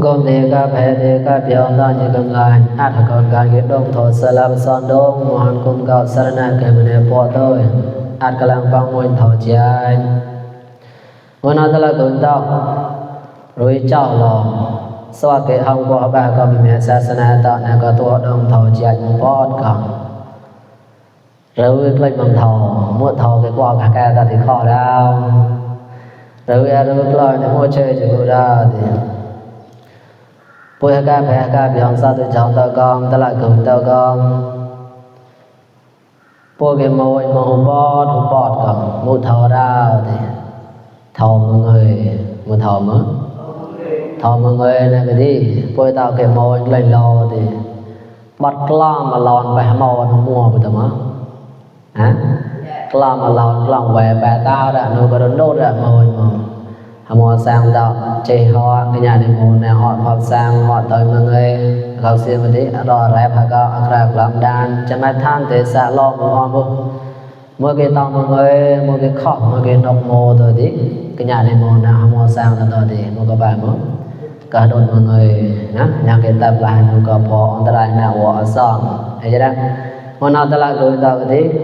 Con thì các bé thì các biểu ra như cầm lại át còn càng cái đông thổ sơ la son đông mòn cùng cao sơ na cái mình bỏ thôi át cái lang băng môi thổ chạy muốn nói là cùng tao rồi cháu lò sau cái hôm qua ba có bị mẹ sa na tạo nên có tua đông thổ chạy bỏ cả rồi lấy bằng thổ mua thổ cái qua cả ta thì khó đau rồi rồi thì mua chơi chỉ ra thì Pui ka pe ka biang sa tu chang ta gong ta la kum ta gong Pui cái môi mà hù bọt ka mu thọ ra thì thọ mọi người mu thọ mà thọ mọi người này cái gì pui tao cái môi lên lo thì bắt clam mà lon về mò nó mua bự mà hả clam mà lon về về tao đã nó có đốt ra môi mà họ sang đạo chơi họ cái nhà này môn này họ học sang họ tới mọi người học sinh một tí đó rap hay có rap làm đàn cho mấy tháng thì sẽ lo một họ mỗi cái tao mọi người mỗi cái khóc mỗi cái nọc mồ rồi tí cái nhà này môn nào họ sang là đó thì một cái bài mới cả đồn mọi người nhá nhà cái tập lại nó có phò anh ta nào họ xong thấy chưa đó hôm nào ta lại gửi tao cái tí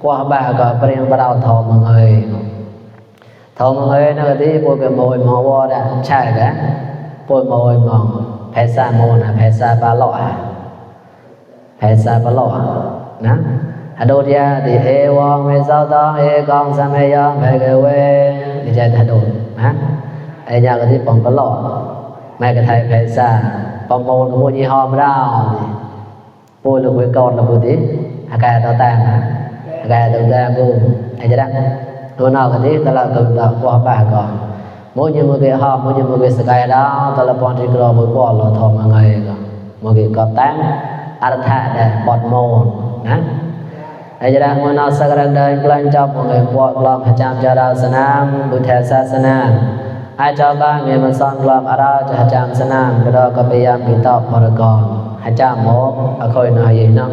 qua bài có прием bắt đầu thò mọi người thầu mọi người nó tí bôi cái mồi mò vô đã chạy cả bôi mồi mò phải xa mồ là phải xa ba lọ nè đôi ra thì ê wong mê sao đó ê con sa mê yong mê cái quê thì chạy thay đổi hả ê nhà cái tí bóng có lọ mẹ cái thầy phải xa bóng mồ nó mua gì hòm rao bôi là quê con là bôi tí cái tao tàn cái tao tàn bôi ê chứ đó Tôi nào cái gì ta là cần ta qua ba có mỗi như một cái hòm mỗi như một cái sky đó ta là bọn chỉ có một quả là thò mà ngày một cái cọp tán artha để bọt mồn nè đây là mỗi nào sau cái đây plan cho mọi người qua làm hạt chạm cho ra sanam buddha sasana ai cho ba người mà son làm ara cho hạt chạm sanam đó có bây giờ bị tập mà còn hạt chạm một ở khơi này gì nó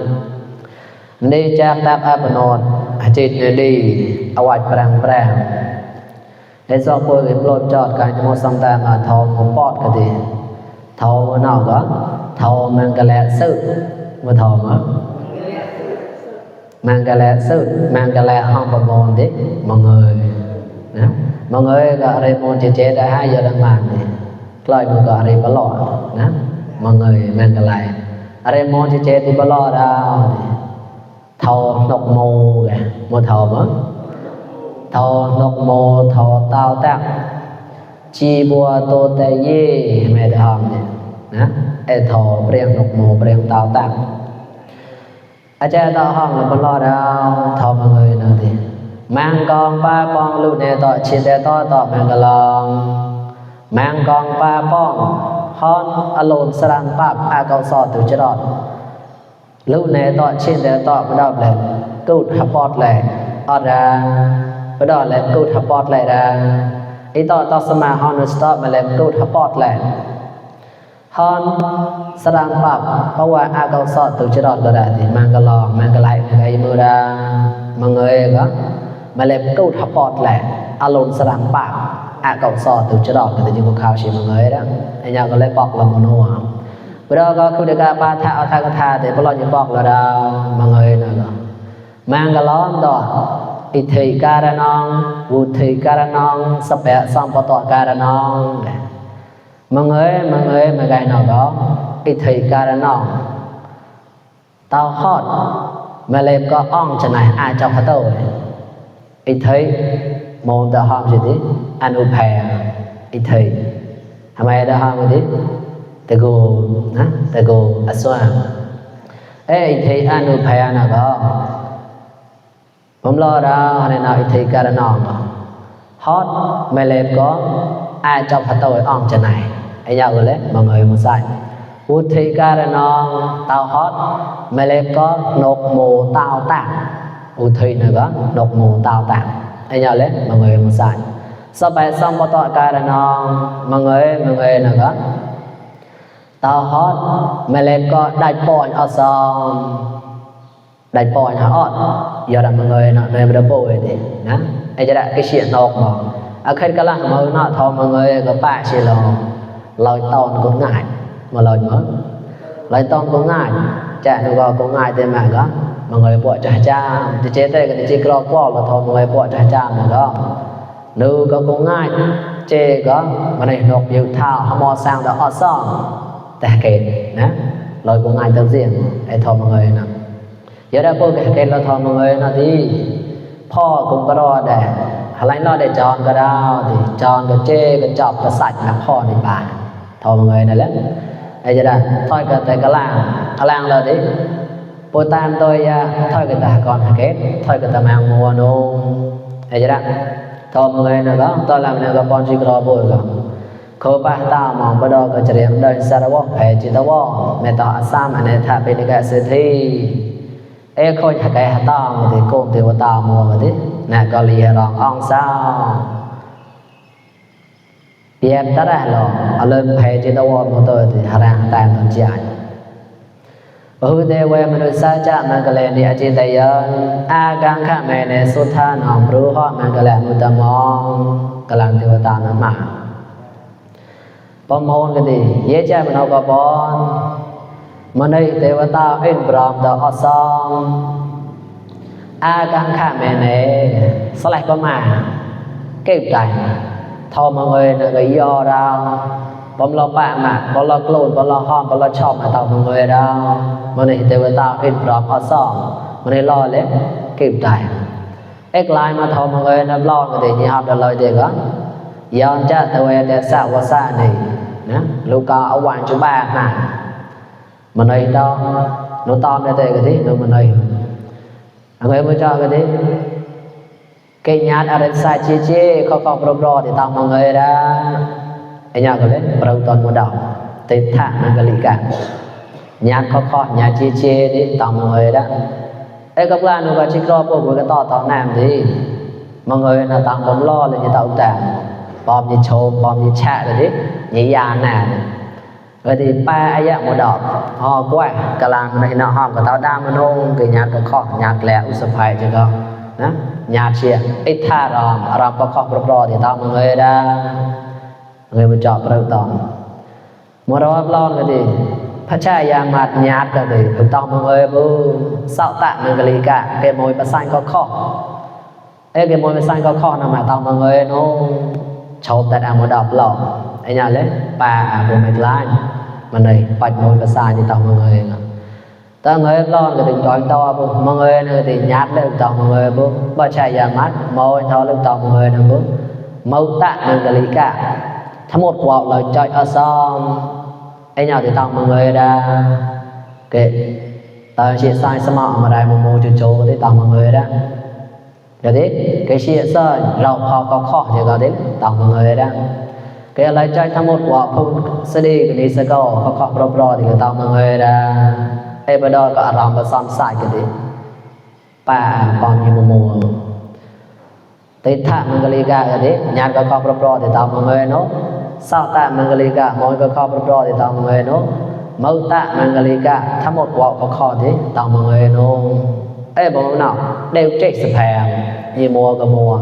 đi chắc tap áp nốtจิตดีเอาไว้แปลงให้ซอกปวยโปรดจอดการจะมอสังตามาทองของปอดก็ดีทองนอกก็ทองมันก็แลซึมาทองอ่ะมันก็แลซึมันก็แลห้องประมวลดิmọi ngườiนะmọi ngườiก็อะไรมนเจได้ให้เยอะดังมันนี่กลอยมันก็อะไรบลอดนะmọi ngườiมันก็แลอะไรมนเจที่บลอดเอาthọ nọc mồ kìa một thọ mà thọ nọc mồ thọ tao tác chi bùa tô tê yê mẹ được hòm nè ê thọ prieng nọc mồ prieng tao tác à cha tao hòm là con lo đâu thọ mọi người nữa thì mang con ba con lưu nè tọ chi tê to tọ mang cái lòng mang con ba con hon alone sarang pap a cao so từ chế đọt lúc này tọa trên để tọa bắt đầu là cút hapot lại ở ra bắt đầu là cút hapot lại ra ý tọa sama hon stop mà làm cút hapot lại hon sarang pap เพราะว่าอาcao so từ chế đọtก็ได้thì mang cái lò mang cái lại cái mưa ra mọi người có mà làm cút hapot lại alone sarang pap a cao so từ chế đọt thì chúng khao chỉ mọi người đó anh nhau có lấy bọc là một nô bữa đó có khu địa ca ba thao tha có tha thì có lo những bọc là đâu mọi người nào mang cái lon đó ít thì cara non vụ thì cara non sắp bẹ xong có tọa cara non mọi người mà gai nào đó ít thì cara non tao hot mà lên có ong chân này ai trong hết tôi ít thấy môn tao hom gì thế ăn u phè ít thì hàm ai tao hom gì Tego aswang thì anu phaya na cóผมรอดาวในนาอิทธิการนองฮอตไม่เล็บก็ai trong phát tôi ong chân này ai nhau rồi đấy mọi người một saiอุทิการนองตาวฮอตไม่เล็บก็นกหมูตาวตากอุทินะก็นกหมูตาวตากai nhau đấy mọi người một sai sau bài xong có tọaการนองmọi ngườiนะก็tao hot mẹ lên có đại point ở xong đại point hot giờ là mọi người nó nên được bồi thì nè ai cho đại cái chuyện nọc mà ở khi cái là mọi nó thò mọi người có ba chỉ là lời tòn cũng ngại mà lời mới lời tòn cũng ngại chạy nó gọi cũng ngại tên mạng đó mà người bộ trả cha thì chế tay cái chỉ có qua là thôi người bộ trả cha mà đó nữ có cũng ngại chế có mà này nộp nhiều thao họ mò sang đó ở xong tại kể nè lời cũng ngại tâm diện để thôi mọi người nè giờ đã cô kể là thôi mọi người nó điพ่อ cũng có đo để lấy nó để chọn cái đó thì chọn cái chê cái chọc cái sạch làพ่อ này bà thôi mọi người này lớn đây giờ đây thôi cái làng là đi bố tan tôi thôi cái ta còn kết thôi cái ta mang mua nô đây giờ đây thôi mọi người này đó tôi làm này có con chỉ có bồi rồi khâu ba ta mong bắt đầu cái chuyện đời sao đó phải chỉ đó mẹ tao sam anh ấy thà bên cái sự thi khôi cái tao thì cô thì tao mua mà thế nè có lìa rong ong sao em ta ra rồi lên phải chỉ đâu một tôi thì hàng tàn tận chạy thế quê mình sa cha mình cái này đi trên đây a gang khác mẹ này xuất than hòm rú họ mình cái này mình ta mong cái làm thì ta nó mà bom môn cái gì dễ cha mình đâu có bom mà đây thì ta in bom ta ở xong a gang khác mẹ này sao lại có mà cái cảnh thôi mọi người là cái do đâu bom lo bạn mà bom lo clone bom lo hom bom lo chop mà tao mọi người đâu mà này thì ta in bom ở xong mà này lo lấy kịp cảnh ếch lại mà thôi mọi người nó lo cái gì như học được lời thì có dọn cha tôi để sao qua xa này nè lúc có ở ngoài chú ba nè mà này đâu nó to để cái gì nó mà này người mới cho cái gì cái nhát ở đây sai chi có pro thì tao mọi người đã anh nhớ cái đấy đầu tuần một đầu tới thả nó cái lý cả nhát khó nhát chi đi tao mọi người đã ấy các bạn nó có chỉ có bộ cái to tao làm thì mọi người là tao không lo là như tao tạm bom như trâu bom như chạ rồi đấy nhảy già nè rồi thì ba ai dạng một đầu họ quay cả làng này nó hòm của tao đam nó nông cái nhát có khó nhát lẹ u sập phải chứ không đó nhà chia ít tha ròm có khó pro thì tao mọi người đã người mà chọn pro tòn một đó lo cái gìพระชายามาญาติก็เลยถูกต้องmọi người bu sao tạ mình cái lý cả cái môi bà xanh có khó cái môi bà xanh có khó nào mà tao mọi người nó chộp tại một đọc lọ anh nhà lấy bà của mệt lái mà này bạch môi bà xanh thì tao mọi người ta người lo cái tình trạng to mọi người này thì nhát lên tao mọi người bu bà chายาmắt môi thao lên tao mọi người nó bu mâu tạ mình cái lý cảทั้งหมดquả lời chơi ở xong anh nào thì tao mọi người đã kệ tao chia sai sao mà đây một mô chỗ thì tao mọi người đã được đấy cái chia sẻ rau họ có khó thì có đấy tao mọi người đã cái lấy chơi tham một quả không sẽ đi cái đi sẽ có khó pro thì tao mọi người đã bây giờ có làm và xong sai cái đấy bà còn như một mùa thì thả mình cái liga cái đấy nhát có khó pro thì tao mọi người nó sao tạ mình cái lý cả mọi người khó pro thì tao mọi người nó mâu tạ mình cái lý cảทั้งหมดquả có khó thế tao mọi người nó bố nào đều chạy sập hàng như mua cái mua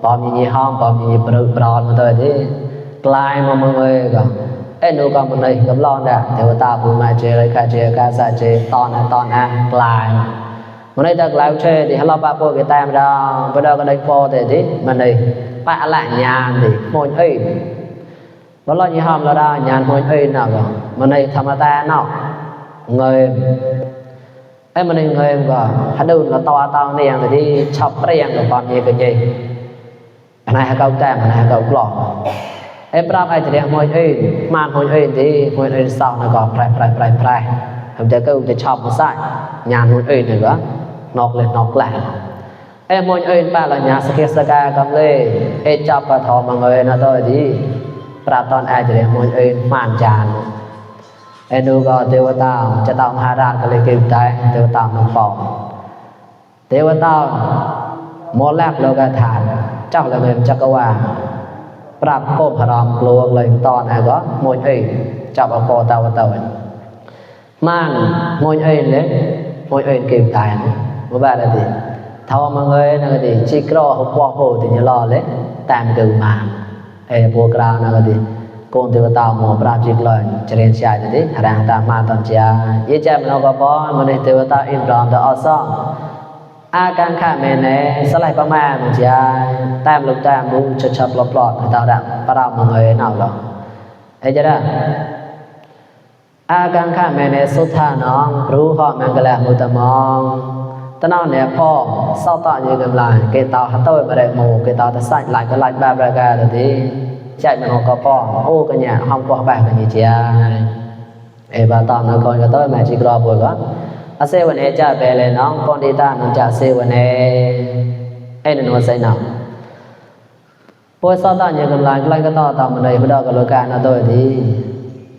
bom như hom bom như pro mà thôi thế lại mà mọi người cả nó còn một này cầm lon đã thì tao cũng mà chơi ca sa chơi ton lại mà đây ta lại chơi thì hello ba po cái tam ra bây giờ cái đây po thì thế mà này bạn lại nhà thì mọi người đó là như hòm là đa nhàn hồi ấy nào cả mà này tham ta nào người em mà này người em cả hắn đâu là to nè thì đi chọc riêng của con gì cái gì này câu tam này câu lọ em ra ai thì đem hồi ấy man hồi ấy thì hồi ấy sau nó còn prai không thể câu để chọc một sai nhàn hồi ấy nữa nọc lên nọc lại em hồi ấy ba là nhà saka cầm lên em chọc và thò mọi người nó thôi thìปราตอนอาจจะเรียกมวยม่านจานดูก็เทวตาจะตามหาราชก็เลยเก็บใจเทวตามันปองเทวตาโมแลกโลกฐานเจ้าละเงินจักรวาลปราบโคพรอมกลัวเลยตอนก็มวยจับเอาโคตาวตะวันม่านมวยเลยมวยเก็บใจบ่บาดติเท่ามาเงยนั่นก็ดิจิกรอหัวโหติจะรอเลยตามคือมาพวกเรานะก็ดี con tiêu tao mò bạp chích lời cho nên chạy thì ràng ta mà tầm chia ý chạy mà nó có bó mà nên tiêu tao im rõm tao ở xong a càng khả mẹ này sẽ lại bóng mà mình chia tam lúc tam bú chật chật lọt lọt người tao đặng bắt đầu mọi người nào đó ấy chứ đó a càng khả mẹ này xuất thả nóng rú họ mang cái lạc mùi tà mong ta nói nè phò sau tạo như cầm lại cái tao hát tôi mà đẹp mù cái tao ta sạch lại cái lạch ba ra gà rồi thì chạy mà nó có phò ô cái nhà không có bạc cái gì chia ê bà tao nó coi cái tôi mà chỉ có bùi đó a xeวันนี้จะไปเลยน้องก่อนที่ตาน้องจะเซวันนี้ไอ้นั่นว่าใส่น้องพอsauตาเนี่ยกำลังใกล้ก็ต่อตามมันเลยบ่ดอกก็โลกานะตัวดี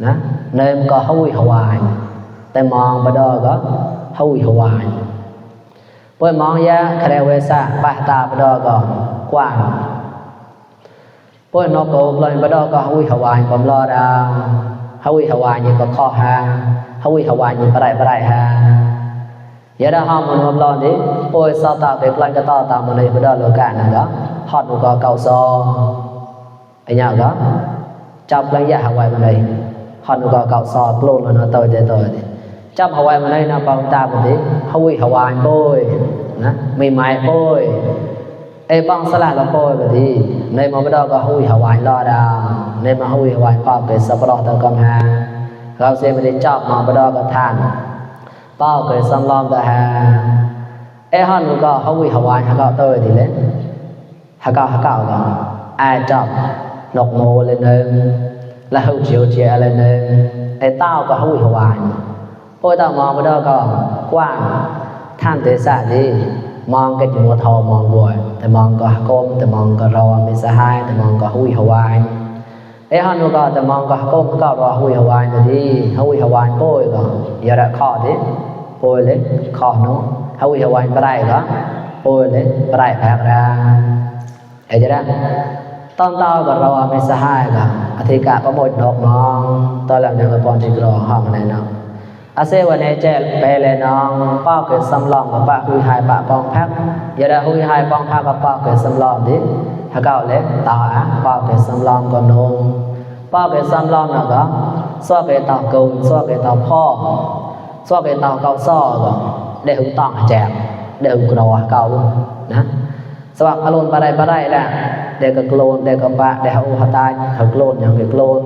นะเนมก็หุยหวายแต่มองบ่ดอกก็หุยหวายพอมองยะคะแนเวสะปะตาบ่ดอกก็กว้างพอนกโกเลยบ่ดอกก็หุยหวายผมรอดาหุยหวายนี่ก็ข้อหาหุยหวายนี่บ่ได้หาgiờ đó họ muốn lo đi, ôi sao tạo việc lành cái to tạo một này bây giờ lừa cả này đó, họ cũng có cầu so, anh nhớ đó, trong lãnh dạ Hawaii bên này, họ cũng có cầu so, luôn là nó tôi đi, trong Hawaii bên này nó bao ta một tí, Hawaii bôi, nè, mì mày bôi, ê băng salad là bôi rồi thì, nên mà bây giờ có Hawaii lo đào, nên mà Hawaii bao cái sập lọt từ con hà,เราเสียไปที่จับมาbây giờ có thanเป้าเกิดสำรองแต่หาเอ้ฮันก็เขาวิหวานเขาเตยทีเล่นเขาก็ไอ้จับนกโมเลยนึงแล้วเขาเจียวเจียเลยนึงไอ้เต้าก็เขาวิหวานโอ้ยตามองไปด้วยก็กว้างท่านเตสะดีมองก็จะมัวทอมองบ่อยแต่มองก็ก้มแต่มองก็รอไม่สหายแต่มองก็หุยหวานเอ้ฮันก็แต่มองก็ก้มก็รอหุยหวานแต่ดีหุยหวานโป้ยก็อย่าได้ข้อดิโป้ยเลยข้อนู้หุยหวานไปได้ก็โป้ยเลยไปได้แพ้raเอ้จะได้ตอนเต้าก็รอไม่สหายก็อธิกะประโมทดอกน้องตอนหลังยังก็ปอนจิกรอห้องในน้องอาเซวันนี้เจ็ดไปเลยน้องป้าเกิดสำรองกับป้าหุยหายป้าปองพักอย่าได้หุยหายปองพักกับป้าเกิดสำรองดิถ้าเก่าเล็กต่อป้าเกิดสำรองก็นงป้าเกิดสำรองน่ะก็ซ้อเกิดต่อกูซ้อเกิดต่อพ่อซ้อเกิดต่อเก่าซ้อก็ได้หุต้องแจกได้หุกรอเก่านะสวักอารมณ์ไปได้แหละเด็กก็โกรธเด็กก็ปะเด็กเขาตายเขาโกรธอย่างโกรธ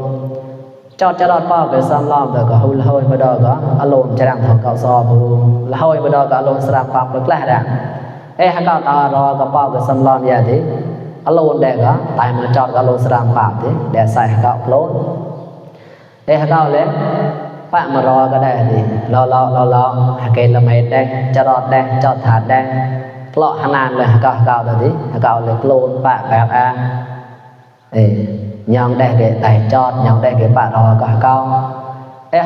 จอดจะรอดป้าเกิดสำรองแต่ก็หุละห้อยมาดอก็อารมณ์จะดังของเก่าซ้อบูละห้อยมาดอก็อารมณ์สลับปรับแกล้ๆดังเอ้เก่าตารอก็ป้าเกิดสำรองอย่างนี้อารมณ์เด็กก็ตายมาจอดก็อารมณ์สลับปรับดิเด็กใส่เก่าโกรธเอ้เก่าเล็กปะมารอก็ได้ดิรอเกณฑ์ละเมตได้จะรอดได้จอดถาดได้เลาะขนาดเลยเก่าตัวนี้เก่าเลยโกรธปะแบบยองได้เกไต่จอดยองได้เกปะรอก็เก่า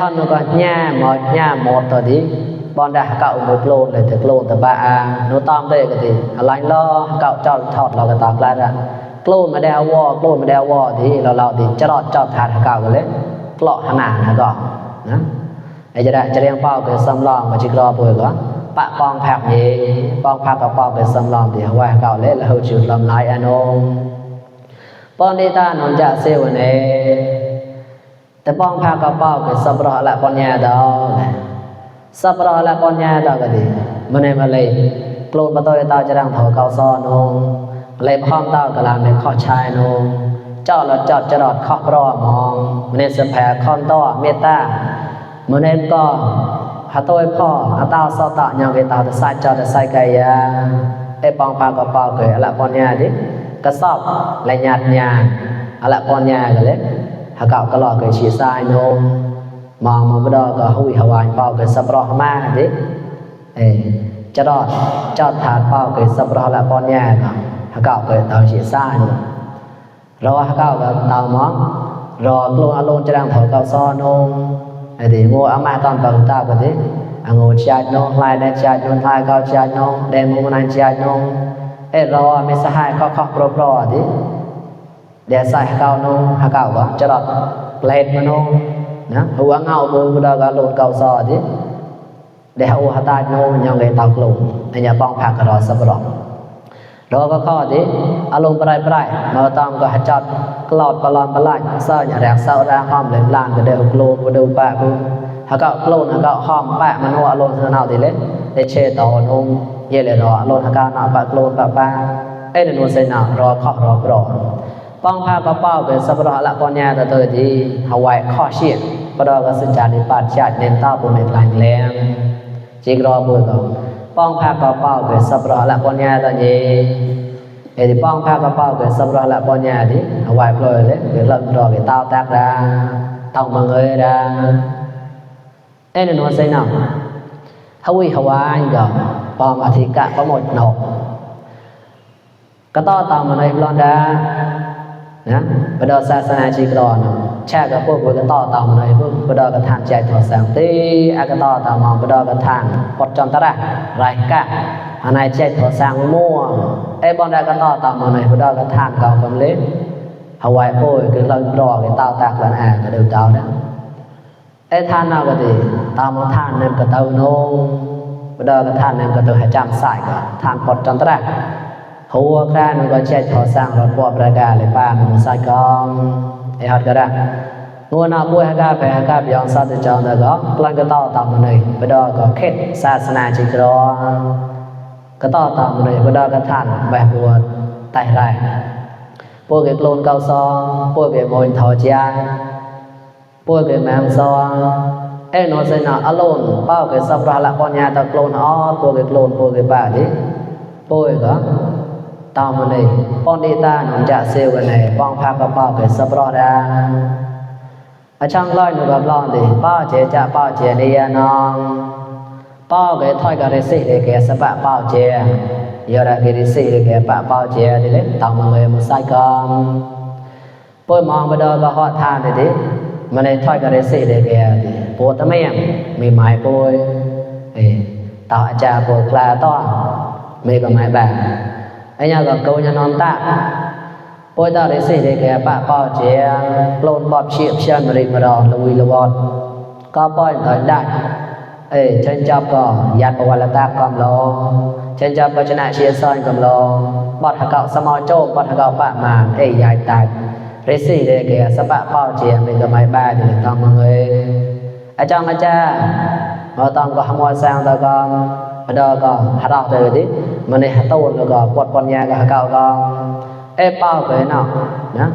ฮันก็ย่าหมดตัวนี้บอนได้เก่ามือโกรธเลยถึงโกรธแต่ปะโนตอมได้ก็ดีอะไรล้อเก่าจอดทอดเราก็ตอบแล้วนะโกรธมาได้วอที่เราดีจะรอดจอดถาดเก่ากันเลยเลาะขนาดก็นะไอ้จะได้จะเรียงเป้าเกิดสำรองมาจิกรอป่วยก็ปะปองผักนี้ปองผักกับเป้าเกิดสำรองที่ว่าเก่าเละแล้วจุดลำลายอนงปอนดีตานนจะเซวันเอแต่ปองผักกับเป้าเกิดสำรองละปอนยาดอสำรองละปอนยาดอก็ดีมันในมาเลยโกรธมาตัวตาจะดังถอเก่าซ้อนงเลยพร้อมเต้ากะลาในข้อชายนงเจ้าเราจอดจะรอดข้อรอมองมันในสแผคอนต้อเมตตามันในก็หาตัวพ่อหาเต้าซ้อตะยังเกตาจะใส่จอจะใส่ไก่ยาไอ้ปองพากระเป๋าเกยอะไรปอนยาดิกระสอบไรหยาดยาอะไรปอนยากันเลยหาเก่าก็หลอกเกยชีทรายนมมองมาไม่ได้ก็หุยหวานเป่าเกยสับรอมาดิจะรอดจอดถาดเป่าเกยสับรอละปอนยาก็หาเก่าเกยเตาชีทรายรอหาเก่าก็เตามองรอลงอารมณ์จะดังถอยเก่าซ้อนงไอ้ที่งัวอามาตอนปังตาก็ดิงูชาโนลายแดงชาโนลายเก่าชาโนแดงมุมนันชาโนรอไม่สหายข้อปลอดิเดี๋ยวใส่เก่าโนหาเก่าก็จะรอดเปลดมาโนนะหัวเงาบูดากาโลเก่าซอดิเดี๋ยวหัวตาโนยังเลยตากลุ่มไอ้ยาปองผักรอสับรอรอก็ข้อดิอารมณ์ไปมาตามก็หัดจัด ក្លោតបឡំបលាច់សើញរាក់សោរាហំលេឡានក៏ដេក្លូនក៏ដៅប៉ាពុហកក្លូនហកហំប៉ាមនោអលនសណៅទីលេតែឆេតអនងយេលេរអលនហកណប៉ាក្លូនប៉ាអេននូសេណារខរប្របងផាកប៉ោក៏សបរហលបញ្ញាទៅទីហវ៉ៃខជាបដកសិចានិបាតចាត់នេនតោពុមេក្លាញ់លែងជីក្របុក៏បងផាកប៉ោក៏សបរហលបញ្ញាទៅយេអេទីបងផាកប៉ោក៏សបរហលបញ្ញាទីហវ៉ៃផ្លយលេគេលឹមរគេតោតាក់ដាតោមងើយដាអេននូសេណាហើយហវ៉ៃក៏បងអធិកៈប្រមុចណោก็ต่อตามมาในบลอนดานะบดศาสนาจีกรอนแช่กับพวกก็ต่อตามมาในพวกบดกระทานใจถอดแสงตีอากต่อตามมาบดกระทานปดจอนตระไรกะอันไหนใจถอดแสงมั่วไอ้บอนดาก็ต่อตามมาในบดกระทานเก่ากำเล็กหาวายโป้คือเรารอcái tao tạc lần àก็เดือดเจ้าđóไอ้ท่านnàoก็ดีตามมาท่านเนี่ยก็เต้าโน่บดกระทานเนี่ยก็ตัวให้จำใส่ก็ทานปดจอนตระหัวครามันก็เช็ดถอสร้างรถปอบประกาศเลยป้ามันใส่กองไอ้ฮัดก็ได้งัวนาปุ้ยฮักกาไปฮักกาบยองซาติจองแต่ก็กลังก็ต่อตามมันเลยไปดอก็เข็ดศาสนาจิกรอก็ต่อตามมันเลยไปดอก็ท่านแบบบัวไต่ไรพวกเกโกลนเกาซองพวกเกโมยถอจาพวกเกแมงซองเอ็นโนเซนาอโลนเป้าเกสับราละปอนยาตะโกลนออพวกเกโกลนพวกเกบ้าดิปุ้ยก็ตามมาเลยป้อนดีตาหนุนจะเซลกันเลยป้องพากระเป๋าเกิดสับรอดาอาช่างลอยหนูกับลองดิป้าเจจะป้าเจเนียนองป้าเกิดถอยกับเรสิเกิดสบะป้าเจยอดเกิดเรสิเกิดปะป้าเจดิเลยตามมาเลยมุสายกอมปุ้ยมองไปดูก็หอดทานดิมันเลยถอยกับเรสิเกิดดิปวดตะเมียงมีไม้ปุ้ยต่ออาจารย์ปุ้ยกลาต่อมีกับไม้แบบไอ้เนี่ยก็กูจะนอนตาปุ้ยตาได้สิได้แก่ปะป้าเจียโกลนบอบเฉียบเชื่อมริมารอลุยละวอนก็ป้อยถอยได้เช่นจับก็ยัดประวัติตากำลองเช่นจับก็ชนะเชียร์ซอนกำลองบอดหักเก่าสมอโจ้บอดหักเก่าปะมาใหญ่ตายได้สิได้แก่สปะป้าเจียมีกับไม้บ้าที่ต้องมาเงยอาจารย์มาจ้าเราต้องก็ขโมยแซงตะกอนบดก็หาเราเจอดิมันในหาตูนแล้วก็ปวดปัญญาก็เก่าก็เป้าเกินเนาะนะ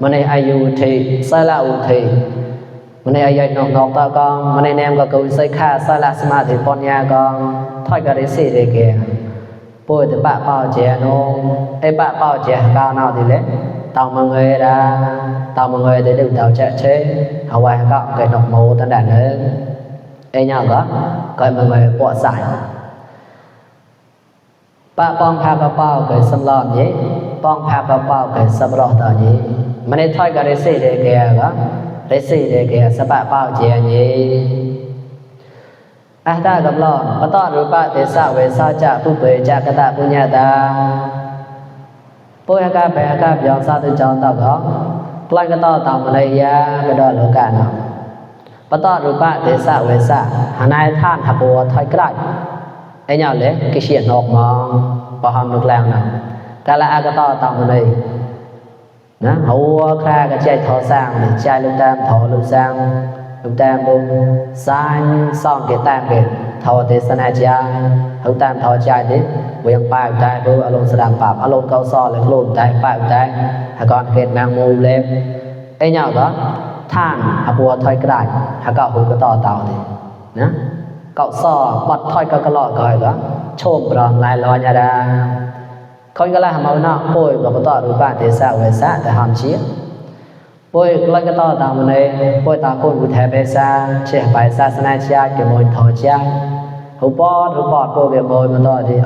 มันในอายุที่สละอุทิมันในอายุนอกตะก็มันในแนมก็กูใส่ค่าสละสมาธิปัญญาก็ถอยก็ได้สิได้แก่ป่วยแต่ปะเป้าเจโนปะเป้าเจเก่าเนาะดิเลยตามมาเงยดาตามมาเงยได้ดึงเต่าเจ๊เช่เอาไว้ก็เกิดนกหมูตั้งแต่เนิ่นเนี่ยก็มาเงยปวดใส่ป้าป้องพากระเป๋าเกิดสำรองนี้ป้องพากระเป๋าเกิดสำรองตอนนี้มันได้ถอยกับเรซี่เด็กแก่ก็เรซี่เด็กแก่สปะเป้าเจียนี้ตากับลองก็ต้องรูปะเตสะเวสาจะผู้เปยจากกตะปุญญาตาปุยกาไปกาบยองซาตุจองตอกก็กลังก็ต้องตามมาเลยยาก็ดอโลกาเนาะก็ต้องรูปะเตสะเวสะหานายท่านหับวัวถอยใกล้ไอ้เนี่ยเลยก็เขียนออกมาพอทำลูกแรงนะกาละอาก็ต่อตามมาเลยนะหัวคราก็ใจถอสร้างใจลูกแต้มถอลูกสร้างลูกแต้มบุญสร้างซ่องเกิดแต้มเกิดถอเทศนาใจลูกแต้มถอใจดิเวียงปลายใจบุอารมณ์แสดงปราบอารมณ์เกาซ้อเลยกลุ่มใจปลายใจหากรเกิดแมงมุมเล็บไอ้เนี่ยก็ท่านหัวถอยกระไดหากหูก็ต่อเต่าดินะเก่าซ้อบัดถอยก็กระหลอดก่อยก็โชมปลอมลายลอยยาดาคนก็ละหามาหน้าป่วยกับต่อรูปะเทศะเวสะแต่หามเชี่ยป่วยก็เลยก็ต่อตามมันเลยป่วยตาคนกุเทเปซาเชื่อไปศาสนาเชื่อเกี่ยวกับถอดใจหูปอดป่วยเกี่ยวกับมันต่อที่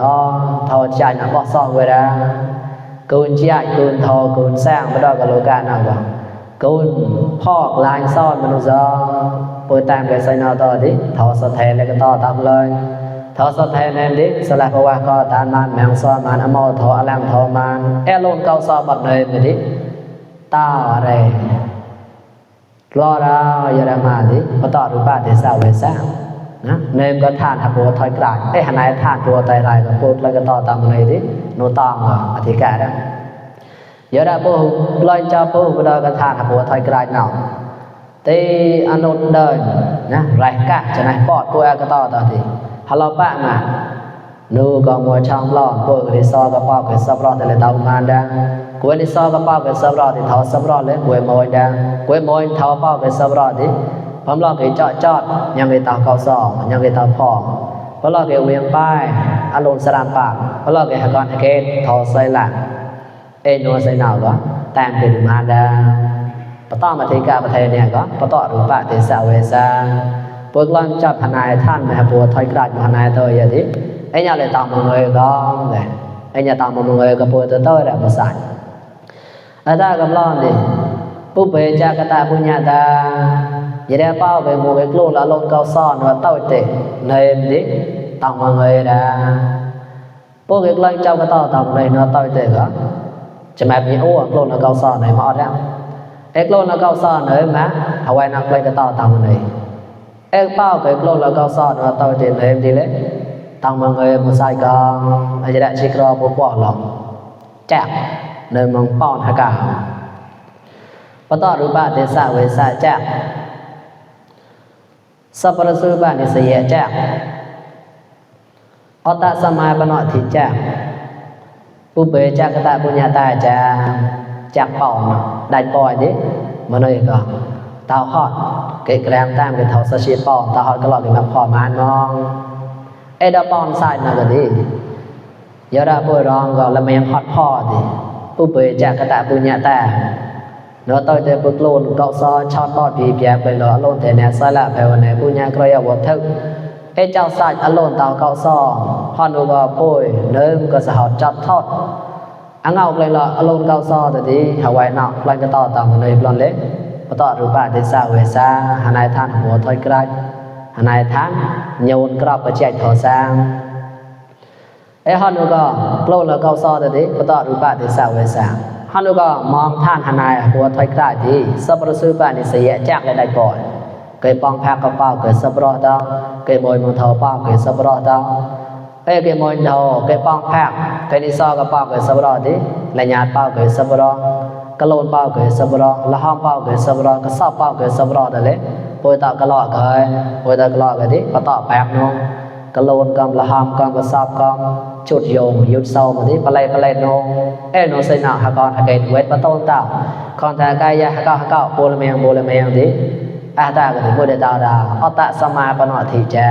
ถอดใจนะบอกซ้อเวลากุนเชี่ยกุนถอกุนสร้างมาต่อกับโลกาหน้าบ่กุนพอกลายซ้อนมนุษย์ป่วยตามกับไซนอต่อที่ถอดสะเทนแล้วก็ต่อตามเลยถอสะเทนนดิสละภวะก็ตานมันแมงซ้อมันอมอถออลังถอมันโลนเกาซ้อบัดเลยไปดิตาเรกลอรายรามาดิก็ต่อรูปะเทศะเวสะนะเนมก็ทานหัวถอยกลางหานายทานตัวไตรายก็พูดแล้วก็ต่อตามเลยดิโนตองอธิกาได้ย giờ đã bố loài cho bố bây giờ cái thằng bố thay cái nào thì anh ôn đời nhá rải cả cho này bọt cô cái to thì hello bạn mà nu có mua trong lon cô cái so cái bao cái sắp rồi thì lại tao man đang cô đi so cái bao cái sắp rồi thì tháo sắp rồi lên quê mồi đang quê mồi tháo bao cái sắp rồi thìผมรอcái chọtยังcái tao cao sọยังcái tao phòผมรอcáiเวียงป้ายอารมณ์สรามปากผมรอcáiก่อนเกตทอใส่หลังนัวใส่หนาวก็ตามเป็นมาดาปะต้อมาที่กาประเทศเนี่ยก็ปะต้อรูปะเทศเวซาพวกลังจับพนายท่านมาปัวถอยกราดพนายตัวอย่างนี้ไอ้เนี่ยเลยตามมือก็เลยไอ้เนี่ยตามมือก็ปัวตัวแหละภาษาอาจารย์กำลังดิปุ๊บไปจากกตาปุญญาตาอย่าได้เป้าไปมัวไปกลุ้งแล้วลงเกาซ่อนว่าเต้าเตะในนี้ตามมือนะพวกลังจับกตาตามเลยเนาะเต้าเตะก็จะแบบนี้โอ้กลุ้งแล้วเกาซ่อนในหม้อแล้วกลุ้งแล้วเกาซ่อนเลยมั้ยเอาไว้นักเลยกตาตามเลยเป้าcái lô là cao son và tao tiền em đi lấy tăng mọi người một sai con ai đã chỉ có một quả lòng chạm nơi mong pon hay cả và tao được bạn để xả về xả chạm sắp ra sư bạn để xả chạm ở tại sao mai bạn nói thì chạm búp bê chạm cái tại punya tai chạm pon đánh bòi đấy mà nơi cả tao hot cáiแกรมตามcái thầu sa chi pon tao hot ก็ lọ cái มาพอมานมองดาปอนใส่มาก็ดียาดาป่วยร้องก็ละแมงฮอดพอดิปุ๊บไปจากกะตะปุญญาตาเนาะต้อยแต่ปึกโลนเกาซอชอดปอดผีแปไปลอโลนแต่แนซะละไปวันไหนปุญญากรอยวัดทึกเจ้าสัตว์อโลนเตาเกาซอฮอนก็ป่วยเนิ่มก็สะหอดจับทอดอังเอาเลยลออโลนเกาซอแต่ดีหาไว้นอกลันก็ต่อตามในปลอนเล็กปะตอรูปะได้ซาเวซาหานายท่านหัวถอยไกลหานายท่านโยนกรอบประแจกถอซางฮอนก็โลนแล้วเกาซอแต่ดีปะตอรูปะได้ซาเวซาฮอนก็มองท่านหานายหัวถอยไกลดีสับประสูปะนี่เสียจากได้ก่อนเกยปองแพกกระเป๋าเกยสับรอดาเกยมวยมองเท้าเป้าเกยสับรอดาเกยมวยเท้าเกยปองแพกเกยนิซอกระเป๋าเกยสับรอดีและญาติเป้าเกยสับรอกะโลนเป้าเกยสับรอละห้อมเป้าเกยสับรอกระสอบเป้าเกยสับรอนั่นแหละโวยตากะลอเกยโวยตากะลอกันดิปะตอแปกน้องกะโลนกำละห้อมกำกระสอบกำจุดโยงยุดเศร้ามาดิปะไลน้องโนใส่หน้าหากรหาเกยเวทปะต้นเต้าคอนทากายะหากะโบละเมงดิอาตาก็ถึงบ่ได้ตาดาอตะสมาปนอธิจา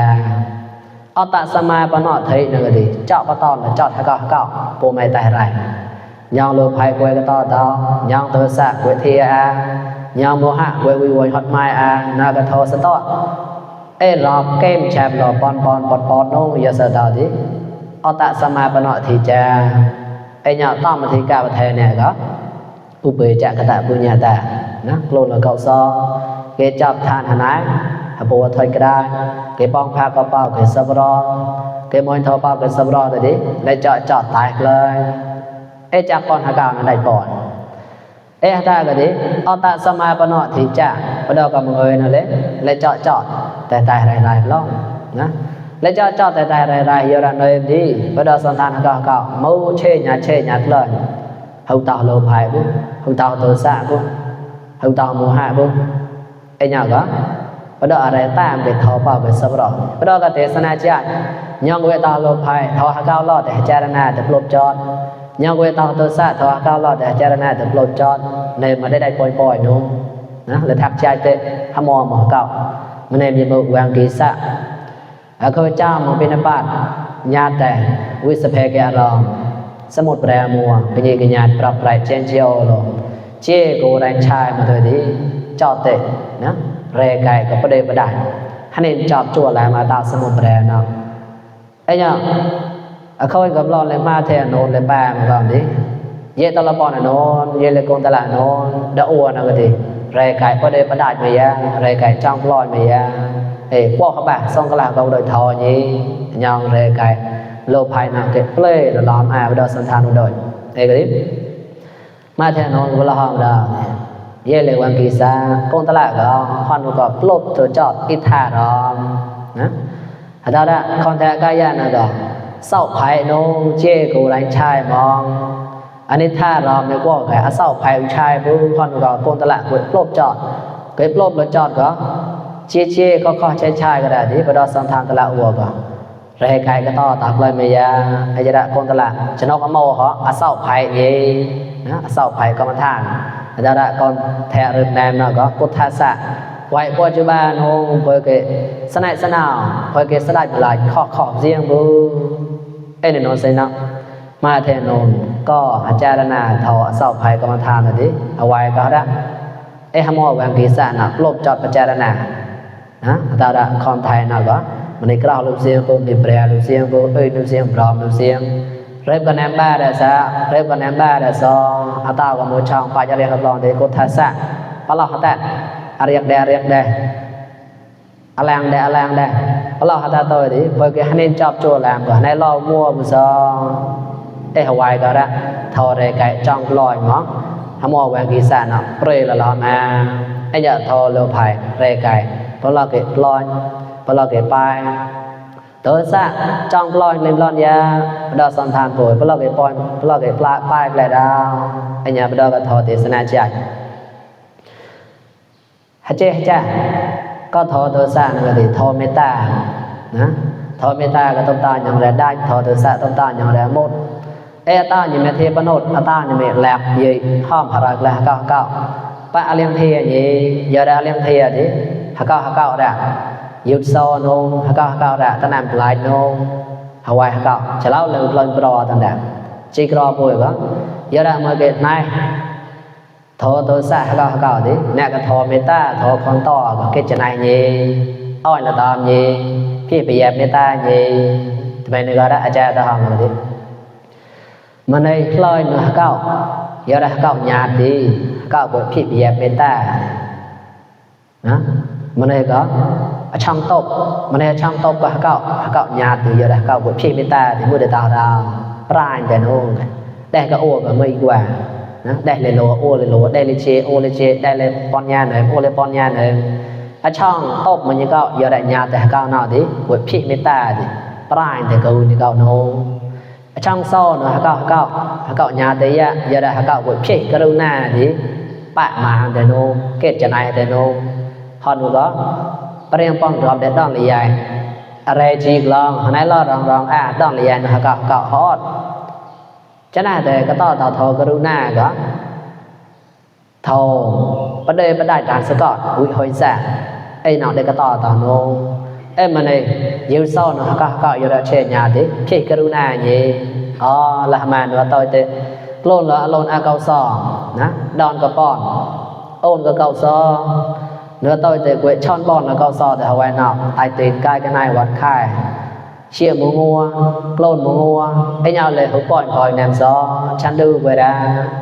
อตะสมาปนอธินั่นก็ดีเจาะปะตอนเจาะหากะโปไม่ตายไรยองโลภายกวยก็ต่อตอยองโทสะกวยเทียยองโมหะกวยวิวยฮอดไม้นากะโทสตอรอบเกมแชมป์รอปอนปอนน้องยาสตาดิอตะสมาปนอธิจาญาต้อมมาที่กาประเทศเนี่ยก็อุเบจะกะตะปุญญาตานะโลนเกาซอเกจับทานหานายหาบัวถอยก็ได้เกป้องพากระเป๋าเกสับรอเกมวยทอเป้าเกสับรอแต่ดิและเจาะตายเลยจากก่อนหากาวนั้นได้ก่อนถ้าก็ดิอตะสมาปนอธิจาปดอกำเงยนั่นแหละและเจาะแต่ตายไรล่องนะและเจาะแต่ตายไรยอระเนยดีปดอสันทานหากาวมูเชญเลยเฮาตาโลภายบุเฮาตาโทสะบุเฮาตาโมหะบุญาก็ปดอะไรตามเกทอเป้าเกสับรอปดก็เทศนาจายองเวตาโลภายทอหากาวรอดแต่จารณาแต่ปลบจอดยองเวตาโทสะทอหากาวรอดแต่จารณาแต่ปลบจอดในมาได้ปล่อยนู้นะเลยทักใจเตะหมอหมอเก่ามันในมีมือวางกีสะข้าพเจ้ามองเป็นปาดญาแต่วิสเพเกอรองสมุดแปรมัวเป็นยิงญาติปรับไรเจนเจียวโลเจโกแรงชายมาเถิดดีจอดเตะนะเรไก่กับประเดี๋ยวประดายฮันนี่จอบจั่วแหลมาตาสมุนแปรเนาะเนี่ยเขาให้กับเราเลยมาเทนโนนเลยแปมก่อนดิเยตละปอนโนนเยเลกงตละโนนดะอ้วนก็ดีเรไก่ประเดี๋ยวประดายไม่ยาเรไก่จ้องปลอยไม่ยาพวกเขาแบบส่งกระลาเขาโดยทอนี้ยองเรไก่โลภายนักเก็บเปล่ยล้อมไปโดยสันทานโดยก็ดิมาเทนโนนก็ละห้องดาวเยเลวังกีซากงตละก็ฮอนก็ปลบตัวจอดอิทารอมนะถ้าได้คอนแทกายานะก็เศร้าไผโนเจกูไรชายมอง อันนี้ถ้ารอมเนี่ยก็แก่เศร้าภัยชายผู้คนก็โกนตละกดปลบจอดเก็บปลบแล้วจอดก็เชี่ยก็ข้อใช้ชายก็ได้ที่ประดอสันทานตละอัวก็เรไกก็ต่อตักเลยไม่ยาไอ้จะได้โกนตละชนกอโมเขาเศร้าภัยเย่นะเศร้าภัยกรรมฐานอาจารย์ก่อนแทะเริ่มแนมเนาะก็พุทธะไว้ปัจจุบันโฮเพื่อเกสนัยสนาวเพื่อเกสลายหลายข้อเสียงบูเอ็นโนเซนะมาเทนนก็อาจารย์นาทอเศร้าภัยกรรมฐานดิเอาไว้ก็ได้ฮมอแวงกีสานะลบจอดปัจจารณานะอาจารย์คอนไทยนะก็มันในกล่าวลูกเสียงปุ๊บดิเปรียลูกเสียงปุ๊บลูกเสียงพร้อมลูกเสียงเริ่มกันแนมบ้าเดซ่าเริ่มกันแนมบ้าเดซออาตากับมือช่างไปจะเรียนกับลองเด็กกุศลศะพระเราหัดแต่เรียกได้อะไรได้พระเราหัดแต่ตัวดิเพื่อให้เน้นจับโจแลมก่อนให้เรามั่วบุษหวายก็ได้ทอเรไก่จ้องลอยมั้งทำเอาแหวนกีสานะเปรย์ละล้อมาไอ้ยาทอเลือไผ่เรไก่พระเราเก็บลอยพระเราเก็บไปตัวซะจ้องลอยเล่นลอนยาดอสันทานป่วยพระเราเก็บปอยพระเราเก็บปลาป้ายแกลดาวไอ้ยาพระเราก็ทอเทศนาใจฮัจเจจ้าก็ทอตัวซะนั่นก็ดีทอเมตตานะทอเมตตาก็ต้องตาอย่างไรได้ทอตัวซะต้องตาอย่างไรหมดตาnhư mẹ thế bận nốt ta như mẹ lẹp gì hòm hả là cao pa liêm thề gì giờ đã liêm thề thì hả cao đã yêu so nô hả cao đã ta làm lại nô Hawaii hả cao chỉ lâu lên pro thằng đã chỉ pro bồi quá giờ đã mới cái này thọ tôi xa hả cao thì nè cái thọ mẹ ta thọ con to cái chân này gì oi là tạm gìพี่ไปแยบเมตตาgìทำไมนึกว่าอาจารย์ตาหอมเลยมันในลอยเนื้อเก้าเยอะได้เก้าหยาดดีเก้าบทผิดแยบเมตตานะมันในก็ช่างตบมันในช่างตบก็เก้าหยาดดีเยอะได้เก้าบทผิดเมตตาที่มือเดตาดาวปลายแต่โน่ได้ก็โอ้ก็ไม่กว่านะได้เลยโลโอ้เลยโลได้เลยเชโอ้เลยเชได้เลยปอนยาหน่อยโอ้เลยปอนยาหน่อยช่างตบมันยังก็เยอะได้หยาดแต่เก้าหน่าดีบทผิดเมตตาดีปลายแต่กูนี่เก้าโน่ช่างซ้อนเก้าญาติยะยะได้เก้าบทเพ่กรุณาดิปะมาแต่โนเกตจะนายแต่โนฮอนก็เรียงป้องรอบเด็ดดอนเลยใหญ่อะไรจีกลองไหนรอรองดอนเลยใหญ่เก้าฮอดจะน่าแต่ก็ต่อทอกรุณาก็ทอประเดี๋ยวประได้การสกอดอุ้ยหอยแสะไอ้หนอได้ก็ต่อโนมันนี่ยิวซ้อนก็อยู่ได้เช่นญาติพี่กรุณาเย่ละมาหนูต่อยเตะโลนละโลนอาเกาซอนะดอนก็ป้อนโอนก็เกาซอเนื้อต่อยเตะกวยช่อนบอลแล้วเกาซอแต่หาวายนอกไอตีนกายกันนายวัดค่ายเชี่ยมูงัวโลนมูงัวไอ้ยาวเลยเขาปล่อยแนมซอฉันดูไปได้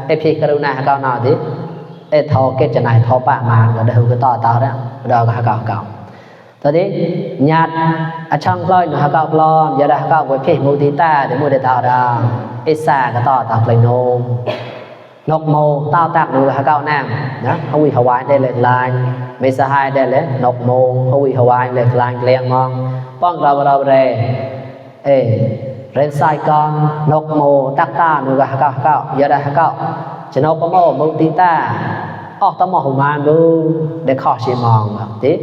ไอพี่กรุณาเกาหน่อดิทอเกตจะนายทอปะมาก็เดี๋ยวก็ต่อแล้วเดี๋ยวก็เก่าตอนนี้ญาติช่างลอยหนูเก้าลอนอย่าได้เก้าไว้เพ่มูติตาเดี๋ยวมูเดตาดาอิสาก็ต่อตาเลยนกโมต้าตักหนูเก้าน้ำนะเขาวิหวายได้เลยลายไม่สหายได้เลยนกโมเขาวิหวายเลยลายเลี้ยงมองป้องเราเรเรนไซก้อนนกโมตักตาหนูเก้าอย่าได้เก้าจะนกโมมูติตาออกตะมอหุมานดูเด็กข้อชีมองแบบนี้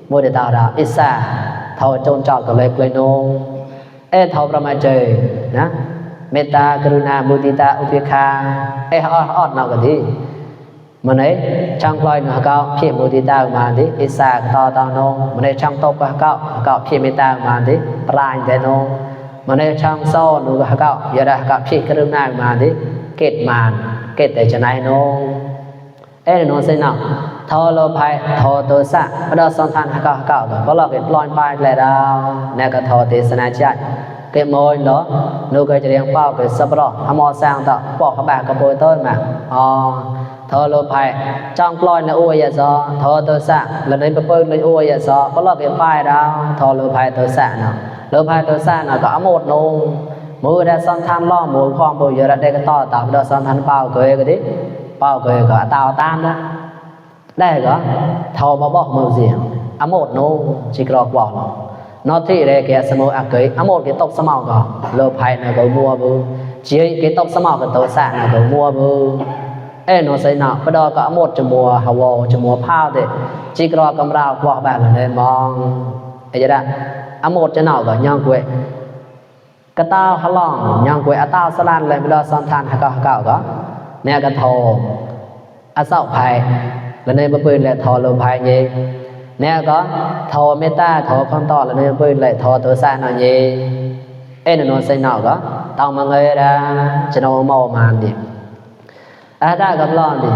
โมเดตาดาอิสาเท่าโจนจอดก็เลยเปลยโนเท่าประมาณเจนะเมตตากรุณามุติตาอุเบกขาอดนอกกันดีมันไหนช่างลอยหนูเก้าเพียมุติตามาดิอิสาต่อโนมันไหนช่างตบก็เก้าเพียเมตตามาดิปลายแต่โนมันไหนช่างซ้อนหนูก็เก้าอย่าได้เก้าเพียกรุณามาดิเกตมานเกตแต่จะไหนโนโนเซนทอโลภัยทอตัวสะพระดอสันทานเก้าเพราะเราเก็บลอยไปแล้วดาวเนี่ยก็ทอเทศนาใจเก็บมอยเนาะนูก็จะเรียงเป้าเก็บสับปะรดทำมอสร้างต่อปอกขบกระโปรงต้นมาทอโลภัยจ้องปล่อยในอวยซอทอตัวสะแล้วในเปิ้ลในอวยซอเพราะเราเก็บไปดาวทอโลภัยตัวสะเนาะโลภัยตัวสะเนาะก็เอาหมดนูมือได้สันทานล่อมือความบุญเยอะได้ก็ต่อตามดอสันทานเป้าเกยก็ดิเป้าเกยก็ตาวตามนะได้ก็ทอมาบอกมือเสียงอโมดโนจิกรอกบอก nó thì để cái sâm ác cái một cái tóc sâm màu có lơ phải là có mua bự chỉ cái tóc sâm màu cái tóc sạn là có mua bự nó sẽ nào bắt đầu có một chấm mùa hào chấm mùa phao thì chỉ có cầm rào qua bạn là nên mong ấy vậy đó một chấm nào có nhang quệ cái tao hà long nhang quệ tao sờ lan lên bắt đầu san than hà cào có nè cái thò sao phải là nên bơi bơi lại thò lơ phải nhỉ nè có thò mê ta thò con to là nên bơi lại thò tơ sạn nào nhỉ nó sẽ nào có tao mà người ra cho nó màu màn đi đã gặp lon đi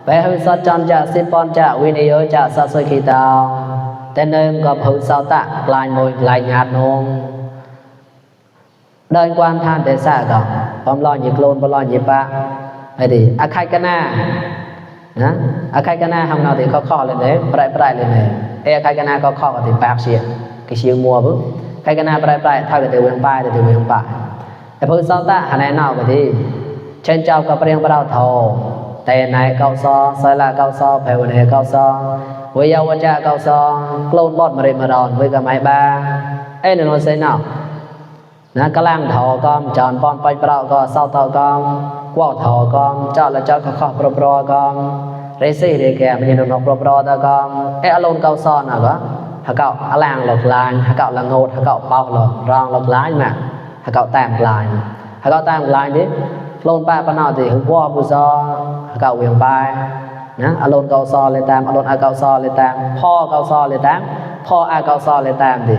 bé hơi sót chọn trả xin pon trả video trả sao soi khi tao tên nơi gặp hơi sao tạ lại ngồi lại nhạt nông đơn quan than để xa cả bom lo nhiệt lôn bom lo nhiệt ba vậy thì khai cana nè khai cana hôm nào thì khó lên đấy brai lên này khai cana có khó thì bạc xịt cái chiều mùa bức khai cana brai thay cái từ miền Bắc từ miền Bắc hơi sao tạ hà này nào vậy thì trên trao có riêng bắt đầu thầu tề này cao so soi là cao so phèo này cao so với nhau với cha cao so clone bot mà đòn với cả máy ba nó sẽ nào nó cái lang thầu con chọn con bay vào có sau tàu con qua thầu con cho là cho khó pro con racing để kèm nhìn nó pro ta con alone cao so nào đó hả cậu lang lộc lái hả cậu là ngột hả cậu bao lộc rong lộc lái mà hả cậu tạm lái đi lôn ba nào thì hứng qua bù do cậu quyền bài nhá alone cao so lên tam alone cao so lên tam pho cao so lên tam pho cao so lên tam thì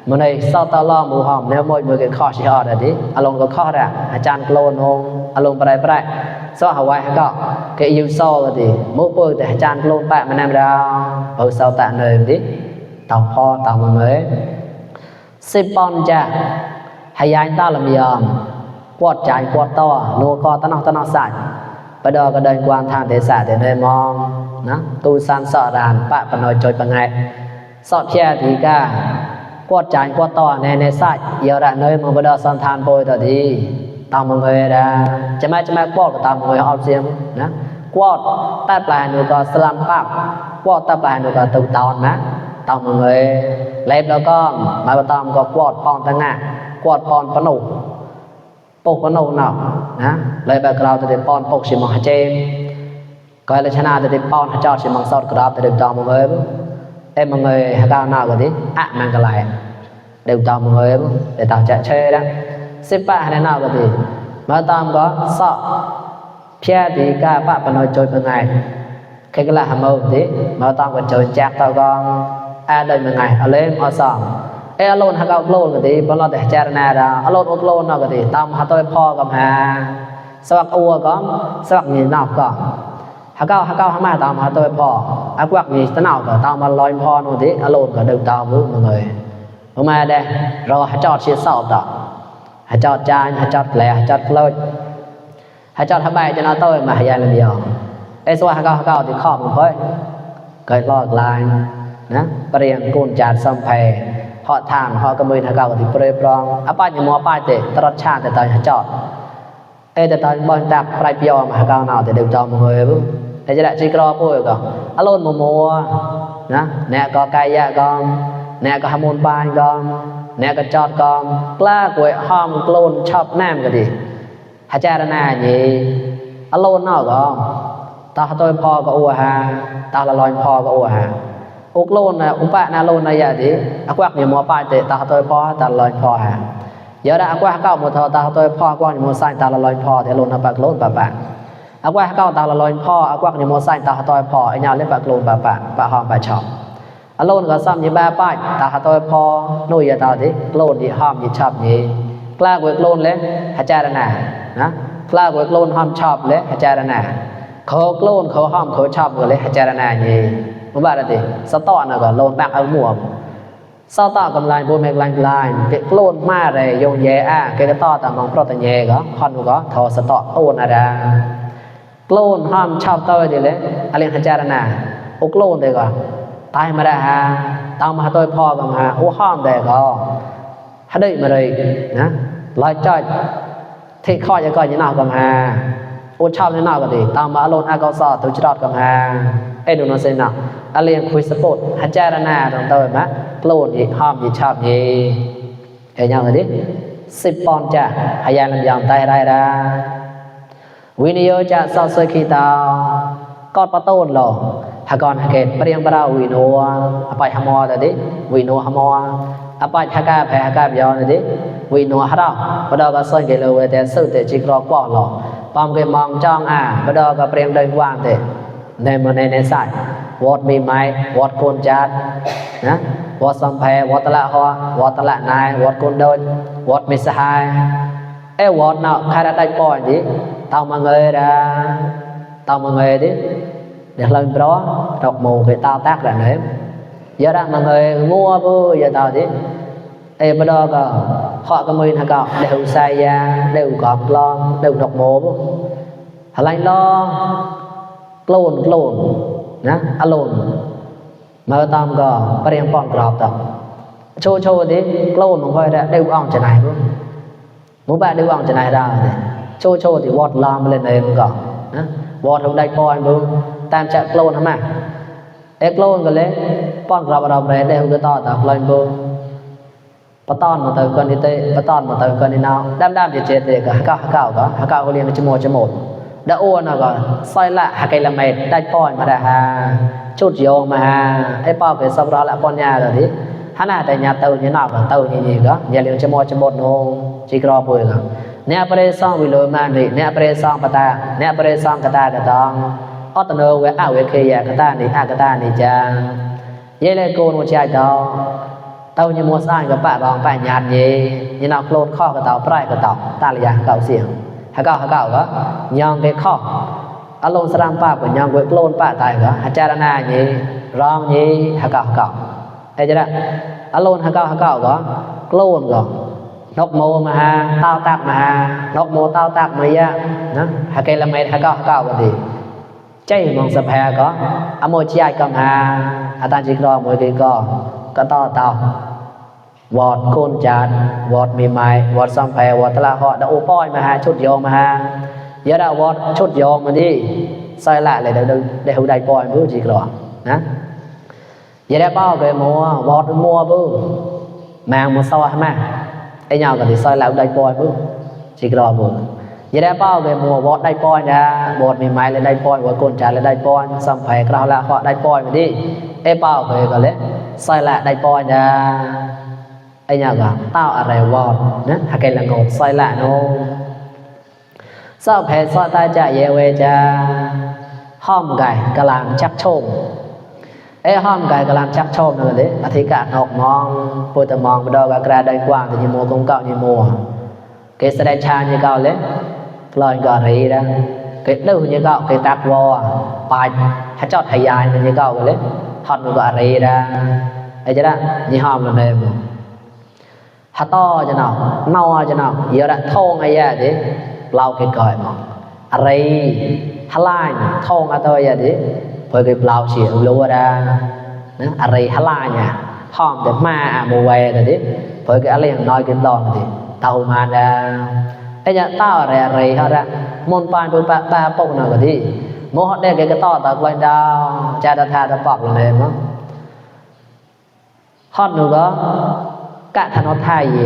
mà này sau tao lo mù hòm nếu mỗi cái kho chỉ họ là đi alone có kho ra chan clone không alone brai so hào quay cậu cái yêu so thì mỗi bữa thì chan clone bạn mà nam ra ở sau tạ nơi đi tàu pho tàu mà mới sipon cha hay anh ta làm gì quạt trái quạt to nô co tao nó sạch bây giờ cái đơn quan than thế xã để nơi mong nó tu san sợ đàn bạn phải nói chơi bằng ngày sợ che thì cả quạt trái quạt to này sạch giờ đã nơi mà bây giờ san than bôi rồi đi tao mọi người ra chả mai quạt của tao mọi người học riêng đó quạt ta lại nữa có slam pháp quạt ta lại nữa có tự tòn má tao mọi người lấy đó con mà tao có quạt pon tăng ngã quạt pon phấn nụปกนอกนะเลยแบบเราจะได้ป้อนปกสิมังเจมก็เลยชนะจะได้ป้อนจอดสิมังสอดกราบจะได้จอมเงยมังเงยหากาวนาก็ดีมันก็ไหลเดี๋ยวจอมเงยเดี๋ยวตาจะเชยนะสิปะให้นาก็ดีมาตามก็สอเพียดีกาปะปนอยโจยเป็นไงใครก็ละหามดีมาตามก็โจยแจกตากองเดินเป็นไงเอาเล่มเอาสองalone หากเอาโคลนก็ดีบ่เราแต่เจรนาดา alone โคลนก็ดีตามหาตัวพ่อกับหาสวักอัวก็สวักมีนอกก็หากเอาหามาตามหาตัวพ่ออักวักมีตะนอกก็ตามมาลอยพ่อโนติ alone ก็ดึงตามมือมาเลยมาได้รอจอดเสียสอบต่อให้จอดจานให้จอดแหล่จอดโคลนให้จอดทำไมจะเอาตัวมาให้ยายละเดียวสวักหากเอาที่ครอบมันเฮ้ยเกิดลอกลายนะเปรียงกูนจานซ้ำเพhọ thang họ có mình họ thì prey prong apa như mua pai tệ tọt cha tệ tại chọnแต่ตอนบอลตักปลายปีมาหาnào thì đều cho mọi người bố để cho đại chỉ có bôi cả alone mua nè có cay ya con nè có hamon pai con nè có chọt con pla của hom clone chop nam cái gì hả cha ra nè gì alone nào con tao tôi po có ua ha tao là loài po có ua ha uk lôn nè bạn na lôn này vậy thì quắc nhiều mua pai tệ tao tôi po tao loài po ha giờ đã quắc cao một thọ tao tôi po qua nhiều mua sai tao là loài po thì lôn là bạc lôn bà bạn quắc cao tao là loài po quắc nhiều mua sai tao tôi po anh nhau lên bạc lôn bà bạn bà hòm bà chọc lôn có xăm như ba pai tao tôi po nuôi giờ tao thì lôn thì hòm thì chọc gì pla của lôn lên hả cha ra nè pla của lôn hòm chọc lên hả cha ra nè khâu lôn khâu hòm khâu chọc rồi lên hả cha ra nè gì một bạn là gì sao to nào còn lôn bạc ở mùa sao to cầm lại bôi mèo lạnh cái lôn ma này dùng nhẹ cái to tạm bằng pro tạm nhẹ có con có thò sao to ôn ra lôn ham chọc tôi thì lấy anh hãy cha nè ốc lôn đây có tai mà ra ha tao mà tôi pho cầm ha ốc ham đây có hãy đợi mà đây nè lại chơi thì khỏi cho coi như nào cầm ha ốc chọc như nào có thì tao mà lôn cao so tôi chỉ đọt cầm ha ดูนเสนาอเลียงคุยสปอร์ตหาจารณาตรงเตยมะโกรธอีกห้อมอีกชอบอีเอ้ยยังไงดิ10 ปอนด์จ้ะหายาลำยองไตไรดาวินิโยจะสาวสวยขีตากอดประตูนหรอหากรหาเกตเปรียงปราวิโนอภัยหมอแต่ดิวิโนหมออภัยหากาแพ้หากาบยอนดิวิโนหราบดอกก็ส่วนเกลเวแต่สื่อแต่จิกรอกป้อหรอปอมเกมองจ้องบดอกก็เปรียงเดินว่างแต่ในมันในสายวอดมีไม้วอดโคนจัดนะวอดสัมเพวอดตละหัววอดตละนายวอดโคนเดินวอดมิสหายวอดเนาะใครได้ปล่อยดิเตามาเงยดาเตามาเงยดิเดี๋ยวเราไปđó đọc mù cái tao tác là nếm giờ đó mà người mua bữa giờ tao đi em bây giờ họ có mình hay cọ đều sai ra đều gọt lo đều đọc mù bữa hả lanh lo clone nè alone mà tao có bắt em bọn gọt tập cho đi clone không phải là đều on trên này bữa muốn bạn đều on trên này ra cho thì vọt làm lên này em gọt vọt không đây coi bữaตามจะโกลนมาโกลนก็เลยป้อนกรอบเราไปได้ก็ต่อตากลอยบูปะตอนมาเติมกันที่เตปะตอนมาเติมกันที่นาวดำๆเจ็ดๆก็หาเก้าก็เรียนจมูกดะอ้วนก็ซอยละหาไกละเม็ดได้ป้อนมาได้หาชุดโยงมาไอ้ป้อไปสับรอละป้อนยาเลยดิหาหน้าแต่ยาเติมยานอกเติมนี่ก็อย่าเรียนจมูกโนจิกรอปุยก็เนี่ยประเดี๋ยวซ่องวิโลมานี่เนี่ยประเดี๋ยวซ่องปะตาเนี่ยประเดี๋ยวซ่องกะตากะตองอตโนเวอะเวเคยกะตานี่อะกะตานี่จาเยเลโกนวใจดอเตาญมัวซ่านกับปะบองปะญาตินี่นอกโคลนข้อกะเตาปรายกะเตาตาลยาเก่าเสียงหาเก่าก็ยองเกข้ออารมณ์สรามปาก็ยองเวโคลนปะตายก็หาจารณานี่ร้องนี่หาเก่าไอ้จะได้อารมณ์หาเก่าก็โคลนก็นกโมมาหาเต้าตักมาหานกโมเต้าตักมาเยอะนะหาเกละเมหาเก่ากันดีใจมองสะแพก็อโมจิยกำหาอาตาจิกรอมวยก็ต่อเตาวอดโคนจานวอดมีไม้วอดสัมแพวอดตละเหาะดะโอป้อยมาหาชุดโยงมาหายะดาวอดชุดโยงมาดิซอยละเลยได้หูได้ปอยมื้อจิกรอนะยะได้เป้าเกมัววอดมัวบื้อแมงมัวซอมาไอ้ยาวก็สิซอยละได้ปอยมื้อจิกรอมื้อยะได้เป้าเกมัววอดได้ปอยนะวอดมีไม้เลยได้ปอยวอดโคนจานเลยได้ปอยสัมแพกราวละเหาะได้ปอยมาดิไอ้เป้าก็เลยซอยละได้ปอยนะไอ้ยาก็เต้าอะไรวอดนะหาไกละงกซอยละโนเศร้าแผ่ซอตาจะเยเวจะห้อมไก่กำลังชักโชมห้อมไก่กำลังชักโชมนั่นแหละอธิกาออกมองปูตมองไปดอกกระไดกว้างแต่ยิโมกงเก่ายิโมเกสได้ชายิเก่าเลยลอยก็รีนะเกดดูยิเก่าเกตักวอปายให้จอดให้ยายมันยิเก่าเลยทอดมันก็รีนะไอ้จะได้ยิห้อมนั่นเองหาต่อจะเนาจะเนาเยอะละทองไอ้ยาดิเราเกิดก่อยมั้งอะไรฮลายทองอะไรยาดิเพื่อเก็บเราเสียรู้ว่าได้นะอะไรฮลายเนี่ยทองแต่มาโมเวแต่ดิเพื่อเก็บอะไรอย่างน้อยกินหลอนดิเต่ามาได้ไอ้ยาเต่าอะไรเขาละมนปานเป็นตาปกหน่อยก็ดิโมหได้เก็บต่อตะกวนดาวจะตะทาตะปอกเลยมั้งฮอดหนูก็กะทนอทายเย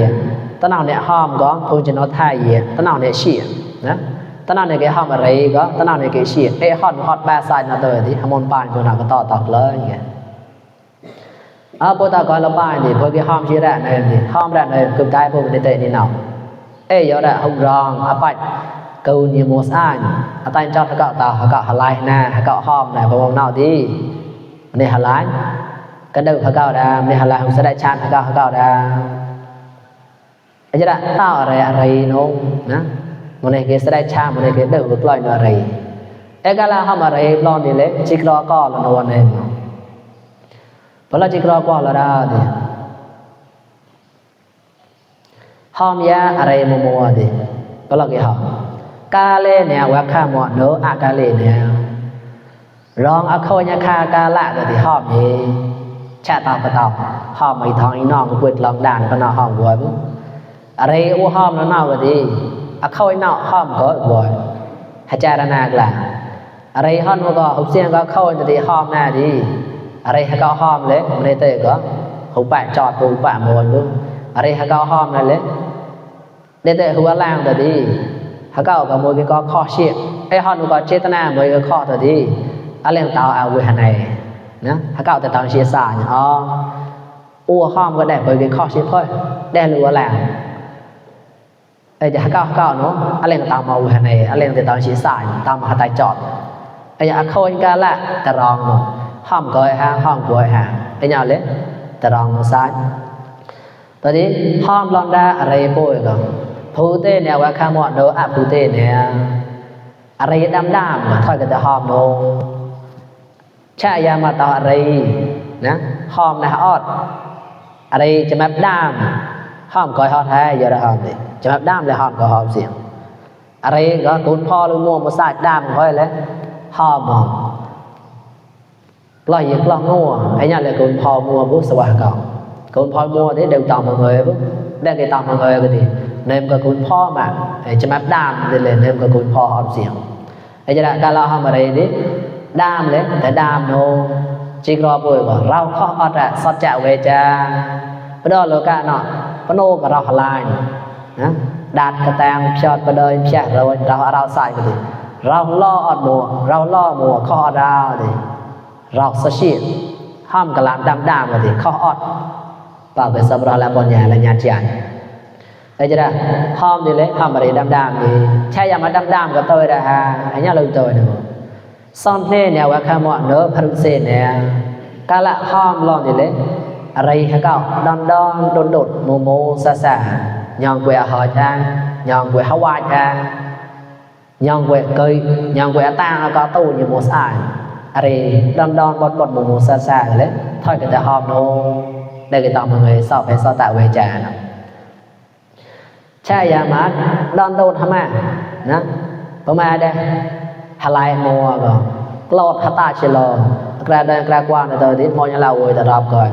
ตะนาวเนี่ยห้อมก็พูจะนอทายเยตะนาวเนี่ยเฉียนะตะนาวเนี่ยแกห้อมอะไรก็ตะนาวเนี่ยแกเฉียฮอดบาซายนาเตอร์ดิฮมอนปานคนน่ะก็ต่อเลยอย่างเงี้ยพอตะกอนละปานดิพอแกห้อมเฉียได้เนี่ยดิห้อมได้เนี่ยกึมได้พวกมันได้นี่เนาะยอดหงรองปัดกูนี่โมซานตาจอดก็ต่อก็หลายหน้าก็ห้อมได้บ่มเนาดินี่หลายก็ดูเขาเก่าดาไม่หาลาของสดายชาญเขาเก่าดาไอ้จะได้เต้าอะไรน้องนะมันในเกสได้ชามันในเกสดูกลอยอะไรก็ลาห้ามอะไรปลอนดีเล็กจิกรอก็ละนวลเองพอเราจิกรอก็ละได้ดิห้ามยาอะไรมัวดิก็เราเกี่ยวกาเล่เนี่ยว่าข้าหมอเนื้ออากาเล่เนี่ยรองอโคยคากาละก็ที่ห้ามเองชาตอกระตอกห้อมไม่ทองอีน้องก็เปิดลองด่านก็น่าห้อมบ่อยมั้งอะไรอู้ห้อมแล้วน่าก็ดีเข้าไอ้น่าห้อมก็บ่อยหาจารณากล่ะ อะไรฮอนก็หุบเสียงก็เข้าจะดีหอมหน้าดีอะไรให้ก็หอมเลยไม่ได้เตะก็หุบปะจอดหุบปะมวนดูอะไรให้ก็หอมนั่นเลยได้เตะหัวล่างแต่ดีให้ก็กับมวยก็ข้อเชี่ยไอ้ฮอนก็เจตนามวยก็ข้อแต่ดีอะไรต่างเอาไว้หันในนะให้ก็แต่ตอนเชียร์สายอ๋ออ้วหอมก็ได้มวยก็ข้อเชี่ยค่อยได้หัวล่างไอ้จะให้ก็เนาะอะไรต่างมาไว้หันในอะไรแต่ตอนเชียร์สายตามมาตายจอดไอ้ยาโคนกันละแต่รองเนาะห้อมก้อยหางห้อมก้อยหางไอ้ยาเล็กแต่รองมือซ้ายตอนนี้ห้อมลอนดาอะไรป่วยก็พูเต้เนี่ยว่าข้ามอดโดอะพูเต้เนี่ยอะไรดำๆถอยกันจะห้อมโนใช่ยามาต่ออะไรนะห้อมนะออดอะไรจะแบบดำห้อมก้อยฮอดแท้เยอะเลยห้อมดิจะแบบดำเลยห้อมก็ห้อมเสียงอะไรก็คุณพ่อหรือมัวมาใส่ดำค่อยเลยหอมปล่อยยิงกล้องงัวไอ้เนี่ยเลยคุณพ่อมัวบุษวะก่อนคุณพ่อมัวที่เดินต่อมาเงยปุ๊บได้cáiต่อมาเงยก็ดีเนมกับคุณพ่อมาไอ้จะมาดามเลยเนมกับคุณพ่อหอมเสียงไอ้จะได้การเราทำอะไรดิดามเลยแต่ดามโนจิกรอป่วยก่อนเราข้ออัดอะสัจจะเวจาพระดอโลกาเนาะพระโนกับเราหลายนะดาดกระแตงชอดประเดินเพียเราใส่ก็ดีเราล่ออดมัวเราล่อมัวข้อดาวดิเราสชิดห้ามกลางดำก็ดิข้ออดปากเป็นสบราและบอลใหญ่และญาติใหญ่ไอ้จะได้ห้ามดิเล็กห้ามอะไรดำดิใช่ยามาดำก็ตัวได้ฮะไอ้เนี่ยเราตัวนึงซ่อนเล่เนี่ยว่าข้ามว่าเนื้อพรุเซนเนี่ยกาละห้ามลองดิเล็กอะไรให้เขาโดดโมซายองเวหอยจ้ายองเวฮาวายจ้ายังเวกยยังเวตาก็ตู้อยู่หมดสายอะไรดอนบดหมูซาเลยถอยกันจะหอมโนได้ก็ต้องมาเงยสอบไปสอบตะเวจานะใช่ยามาดอนโดนทำไมนะประมาณได้ฮาไลมัวก็กลอดฮัตตาเชลกระเดินกระกว้างแต่ที่มองยังเล่าเวแต่รอบก่อน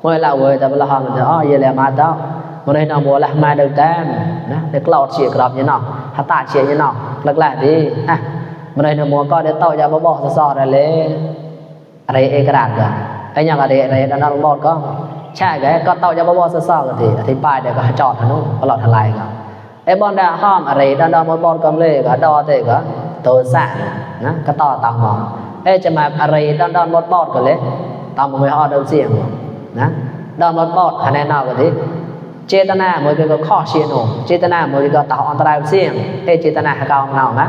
มองเล่าเวแต่เวลาหอมมันจะอ๋อเยเลยมาต่อมันให้น้องบัวละมาเดินแต้มนะเด็กกลอดเฉียกรอบยังนอฮัตตาเฉียยังนอหลักๆดีอ่ะมันให้น้องบัวก็เดี๋ยวโตจะมาบอกสอดอะไรอะไรเอกราชก็ไอ้ยังอะไรด้านบอกก็ใช่ไงก็โตจะมาบอกสอดกันทีอธิบายเดี๋ยวก็จอดทางนู้นตลอดทลายก็ไอ้บอลดาห้อมอะไรด้านมาบอกก็เลยก็ดอเตก็โตสะนะก็ต่อตามมองไอ้จะมาอะไรด้านบอกก็เลยตามมาไม่ฮอดเดินเสียงนะด้านบอกคะแนนนอกกันทีเจตนาเมื่อกี้ก็ข้อเชียโนเจตนาเมื่อกี้ก็ต่ออันตรายเสี่ยงเจตนาให้เขาเอานะ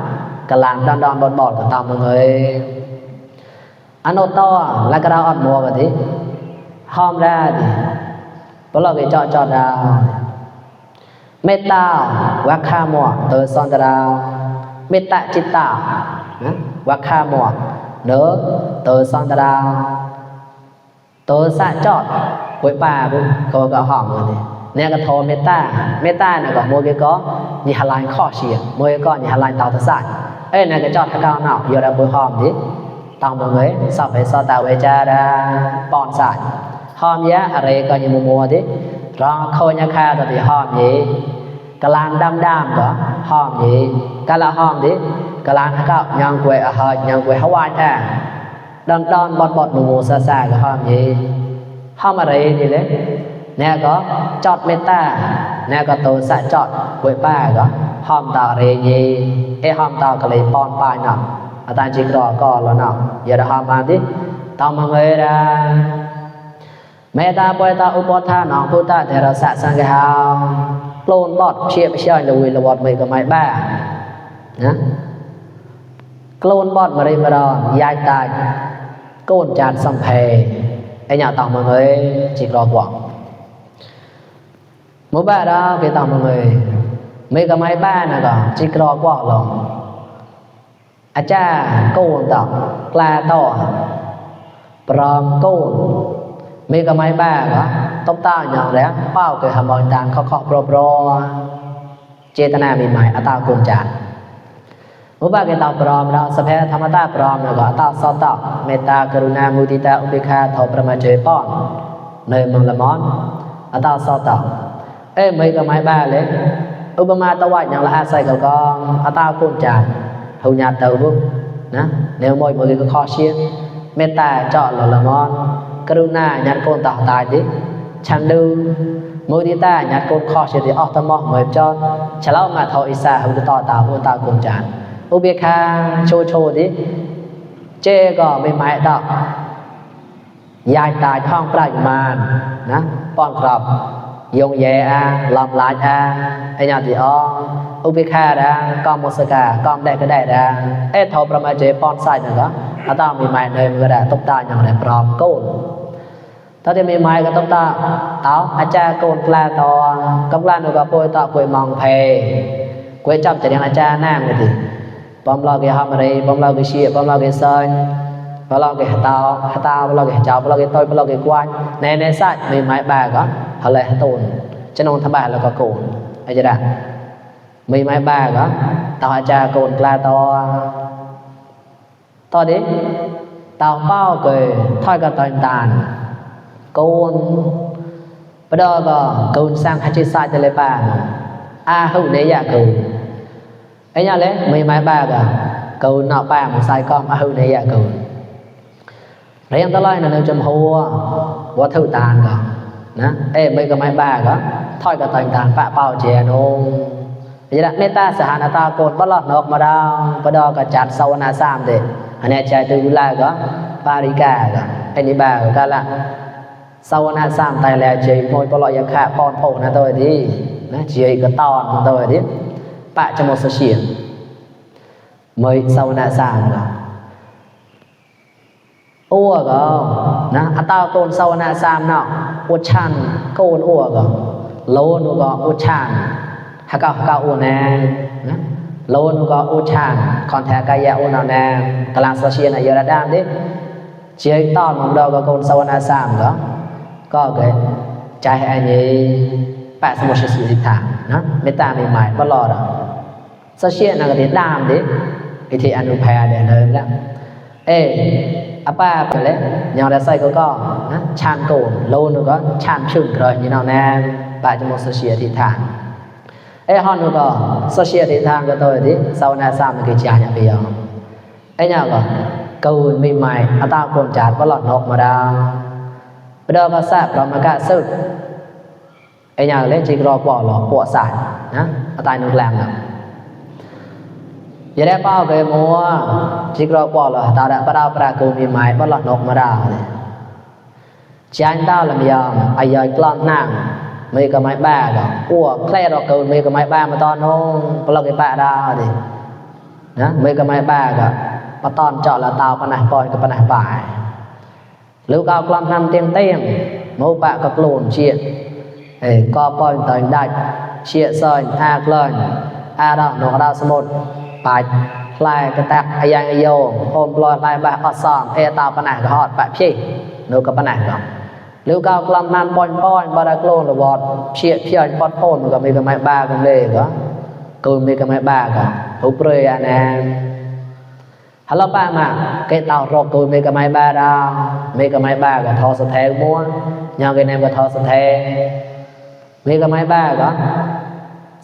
กำลังดอนบอดก็ตามมาเลยอันโนต่อแล้วก็เราอัดมัวกันทีห้อมได้ดิเพราะเราไปจอดดาวเมตตาวัคคามัวเตอซอนดาวเมตตาจิตตาวัคคามัวเนอเตอซอนดาวเตอสะจอดป่วยป่าปุ๊บเขาก็หอมกันดิเนี่ยก็โทเมตตาเนี่ยก็มัวก็ยี่ห้าลายข้อเชียมัวก็ยี่ห้าลายเตาตะสายเนี่ยก็จอดให้เขาเนาะเยอะแล้วปุยหอมดิต้องมาเงยสอบไปสอบตาเวจาดาปอนสายหอมเยอะอะไรก็ยังมัวดิรองโคยคาตัวที่หอมยี่กลางดำก็หอมยี่กะละหอมดิกลางให้เขายังกวยหอยยังกวยฮาวายอ่ะดอนบดมัวซาก็หอมยี่หอมอะไรดีเลยเนี่ยก็จอดเมตตาเนี่ยก็ตัวสะจอดกวยป้าก็ห้อมตาเรยีห้อมตาก็เลยปอนปายเนาะอาจารย์จิกรอก็แล้วเนาะอย่าได้ห้อมมาดิต้องมาเงยได้เมตตาปวยตาอุปทานของพุทธเถรสะสังฆาโปรนบอดเชียบเชียลุยระวดไม่ก็ไม่บ้านะโกลนบอดมาเรียมรอนยายตายโกนจานสัมเพไอ้เนี่ยต้องมาเงยจิกรอกว่าmỗi ba đó cái tao mọi người mấy cái máy ba này đó chỉ có quá lòng cha cô tao la to prom cô mấy cái máy ba đó tóc tao nhận đấy bao cái hàm bòn tàn khó proเจตนามีใหม่ตากุญจานmỗi ba cái tao prom đóสภาพธรรมตา prom แล้วก็ตาสอตเมตตากรุณามุทิตาอุเบกขาทอประมาเจป้อนเนยมังละมอนตาสอตmấy cái máy ba lên Obama tao vậy nhận là sai cầu con tao cũng chả hầu nhà tàu bút ណានៅមួយក៏ខុសជាមេត្តាចោលលមនករុណាញាតកូនតោះតាយទេឆាន់ឌូមួយទីតាញាតកូនខុសជាទីអស់តមកមួយចោលឆ្លោមកថោអ៊ីសាហឺតតាពួកតាកូនចានឧបេខាឈោទេចេក៏មិនម៉ែដកយាយតាយផងប្រាច់មានណាប៉នក្របយងយេអាឡំឡាច់អាអញ្ញាទីអឧបេខាដែរកំមសកាកំដែរក៏ដែរអេថោប្រមាជេប៉នសាច់ហ្នឹងក៏អត់មានម៉ែនៅក៏ដែរតុបតាយ៉ាងដែរប្រមកូនតើតែមានម៉ែក៏តុបតាតោអាចារ្យកូនផ្លាតកំឡានក៏ពួយតពួយម៉ងភេគួយចាប់ចរៀងអាចារ្យណាមទេបំឡគេហមរីបំឡគេជាបំឡគេសាញ់បំឡគេតោបំឡគេចោបំឡគេតយបំឡគេគួយណែសាច់មានម៉ែបាក៏ហឡេតូនចំណងថាបាแล้วก็កូនអីចាមីម៉ែបាក៏តោអាចារ្យកូនផ្លាតតទេតោបោគេថយក៏តយតានកូនបដក៏កូនសាំងហចិសាច់ទៅលេបាអាហុនេះយ៉ាកូនអីយ៉ាលេមីម៉ែបាក៏កូនណោបាមកសាយកំអាហុនេះយ៉ាកូនរៀងតឡៃនៅចំហួរវត្ថុតានក៏ណាអេមីក៏ម៉ែបាក៏ថយក៏តយតានប៉បោជានងយរៈមេតាសហនតាកូនបឡោះណកមកដល់បដក៏ចាត់សវនាសាមទេអានេះចៃទៅឡាក៏បារិកាក៏អីនេះបាក៏កាលសវនាសាមតែលែជ័យមួយបឡោះយខៈប៉នផោណាទៅទីណាជ័យក៏តនទៅទីបច្ចមសជាមួយសវនាសាមក៏អូក៏ណាអតោកូនសវនាសាមណោឧឆានកូនអូក៏លោនក៏ឧឆានហកកអូណាណាលោនក៏ឧឆានខនថាកាយអូណាណាកលាសជាណាយរដាមទេជ័យតនមកដល់ក៏កូនសវនាសាមក៏គេចៃអញេបសមសិសិថាណាមេតាមីម៉ៃបឡរសជាណាក៏ទេដាមទេឥធីអនុផាដែរនៅឡាអេអប៉ាប្រលេញ៉ាំរសៃក៏ណាឆានកូនលោនក៏ឆានជឹងក្រញណៅណាបច្ចមសជាអធិដ្ឋានអេហនក៏សជាអធិដ្ឋានក៏ទៅទីសវនាសាមគេជាញ៉ាពីអអញក៏កូនមីម៉ៃអតាកូនចាតបឡណកមកដល់បដកសាប្រមកសុទ្ធអញលេជីក្របឡពួកសាច់ណាអតានុឡាំណាយរ៉ែបោគេមួជីក្របឡតាបដប្រាកូមីម៉ៃបឡណកមកដល់ចាញ់ដល់លំយ៉ាងអាយក្លន់ណាំmấy cái máy ba đó, ủa, khle đó cầu mấy cái máy ba mà to nó, bao lâu cái ba đó thì, đó, mấy cái máy ba đó, mà to chọn là tao cái này coi cái này bài, lưu cao con năm tiền, mẫu bạ các lồn chuyện, để co coi tới đại, chuyện soi, lên, đó, nó ra số một, bài, lại cái tạc, ai vô, hôm lo lại bài hot song, tao cái này hot, bài chi, nó cái này đó. lưu cao clam nan pon ba da klon lo bot chia chia pot phone ก็มีกับไม้บ้ากันเลยก็กูมีกับไม้บ้าก็อุปเรยอ่ะนะฮัลโหลป้ามาเกตเอารอกูมีกับไม้บ้าดามีกับไม้บ้าก็ทอสะแทมัวยังcái nàyก็ทอสะแทมีกับไม้บ้าก็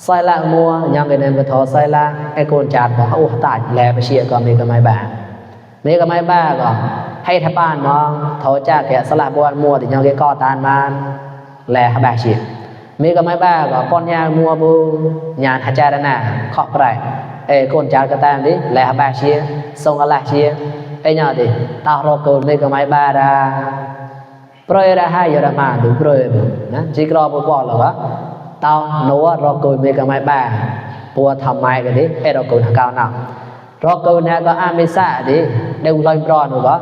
ใส่ละมัวยังcái nàyก็ทอใส่ละไอ้คนจัดบอกโอ้ตายแลไปเชียก็มีกับไม้บ้ามีกับไม้บ้าก็ให้ทับบ้านมองโถจ้าแกสลับบัวมัวแต่ยังแกก็ตานมันแลบาชีมีก็ไม่บ้าก็ป้อนยามัวบูญาณฮัจจารณะขอบไรคนจ้าก็ตามดิแลบาชีทรงอะไรชีnhờ thì tao rô cồn miก็ไม่บ้าดาโปรยระให้ยอรมันดูโปรยนะจีกรอบุบหรอวะตาวโน้รอโกนมีก็ไม่บ้าปัวทำไมกันดิรอโกนก้าวหนักรอโกนเนี่ยก็อามิสะดิเดี๋ยวลอยปลอหนูก็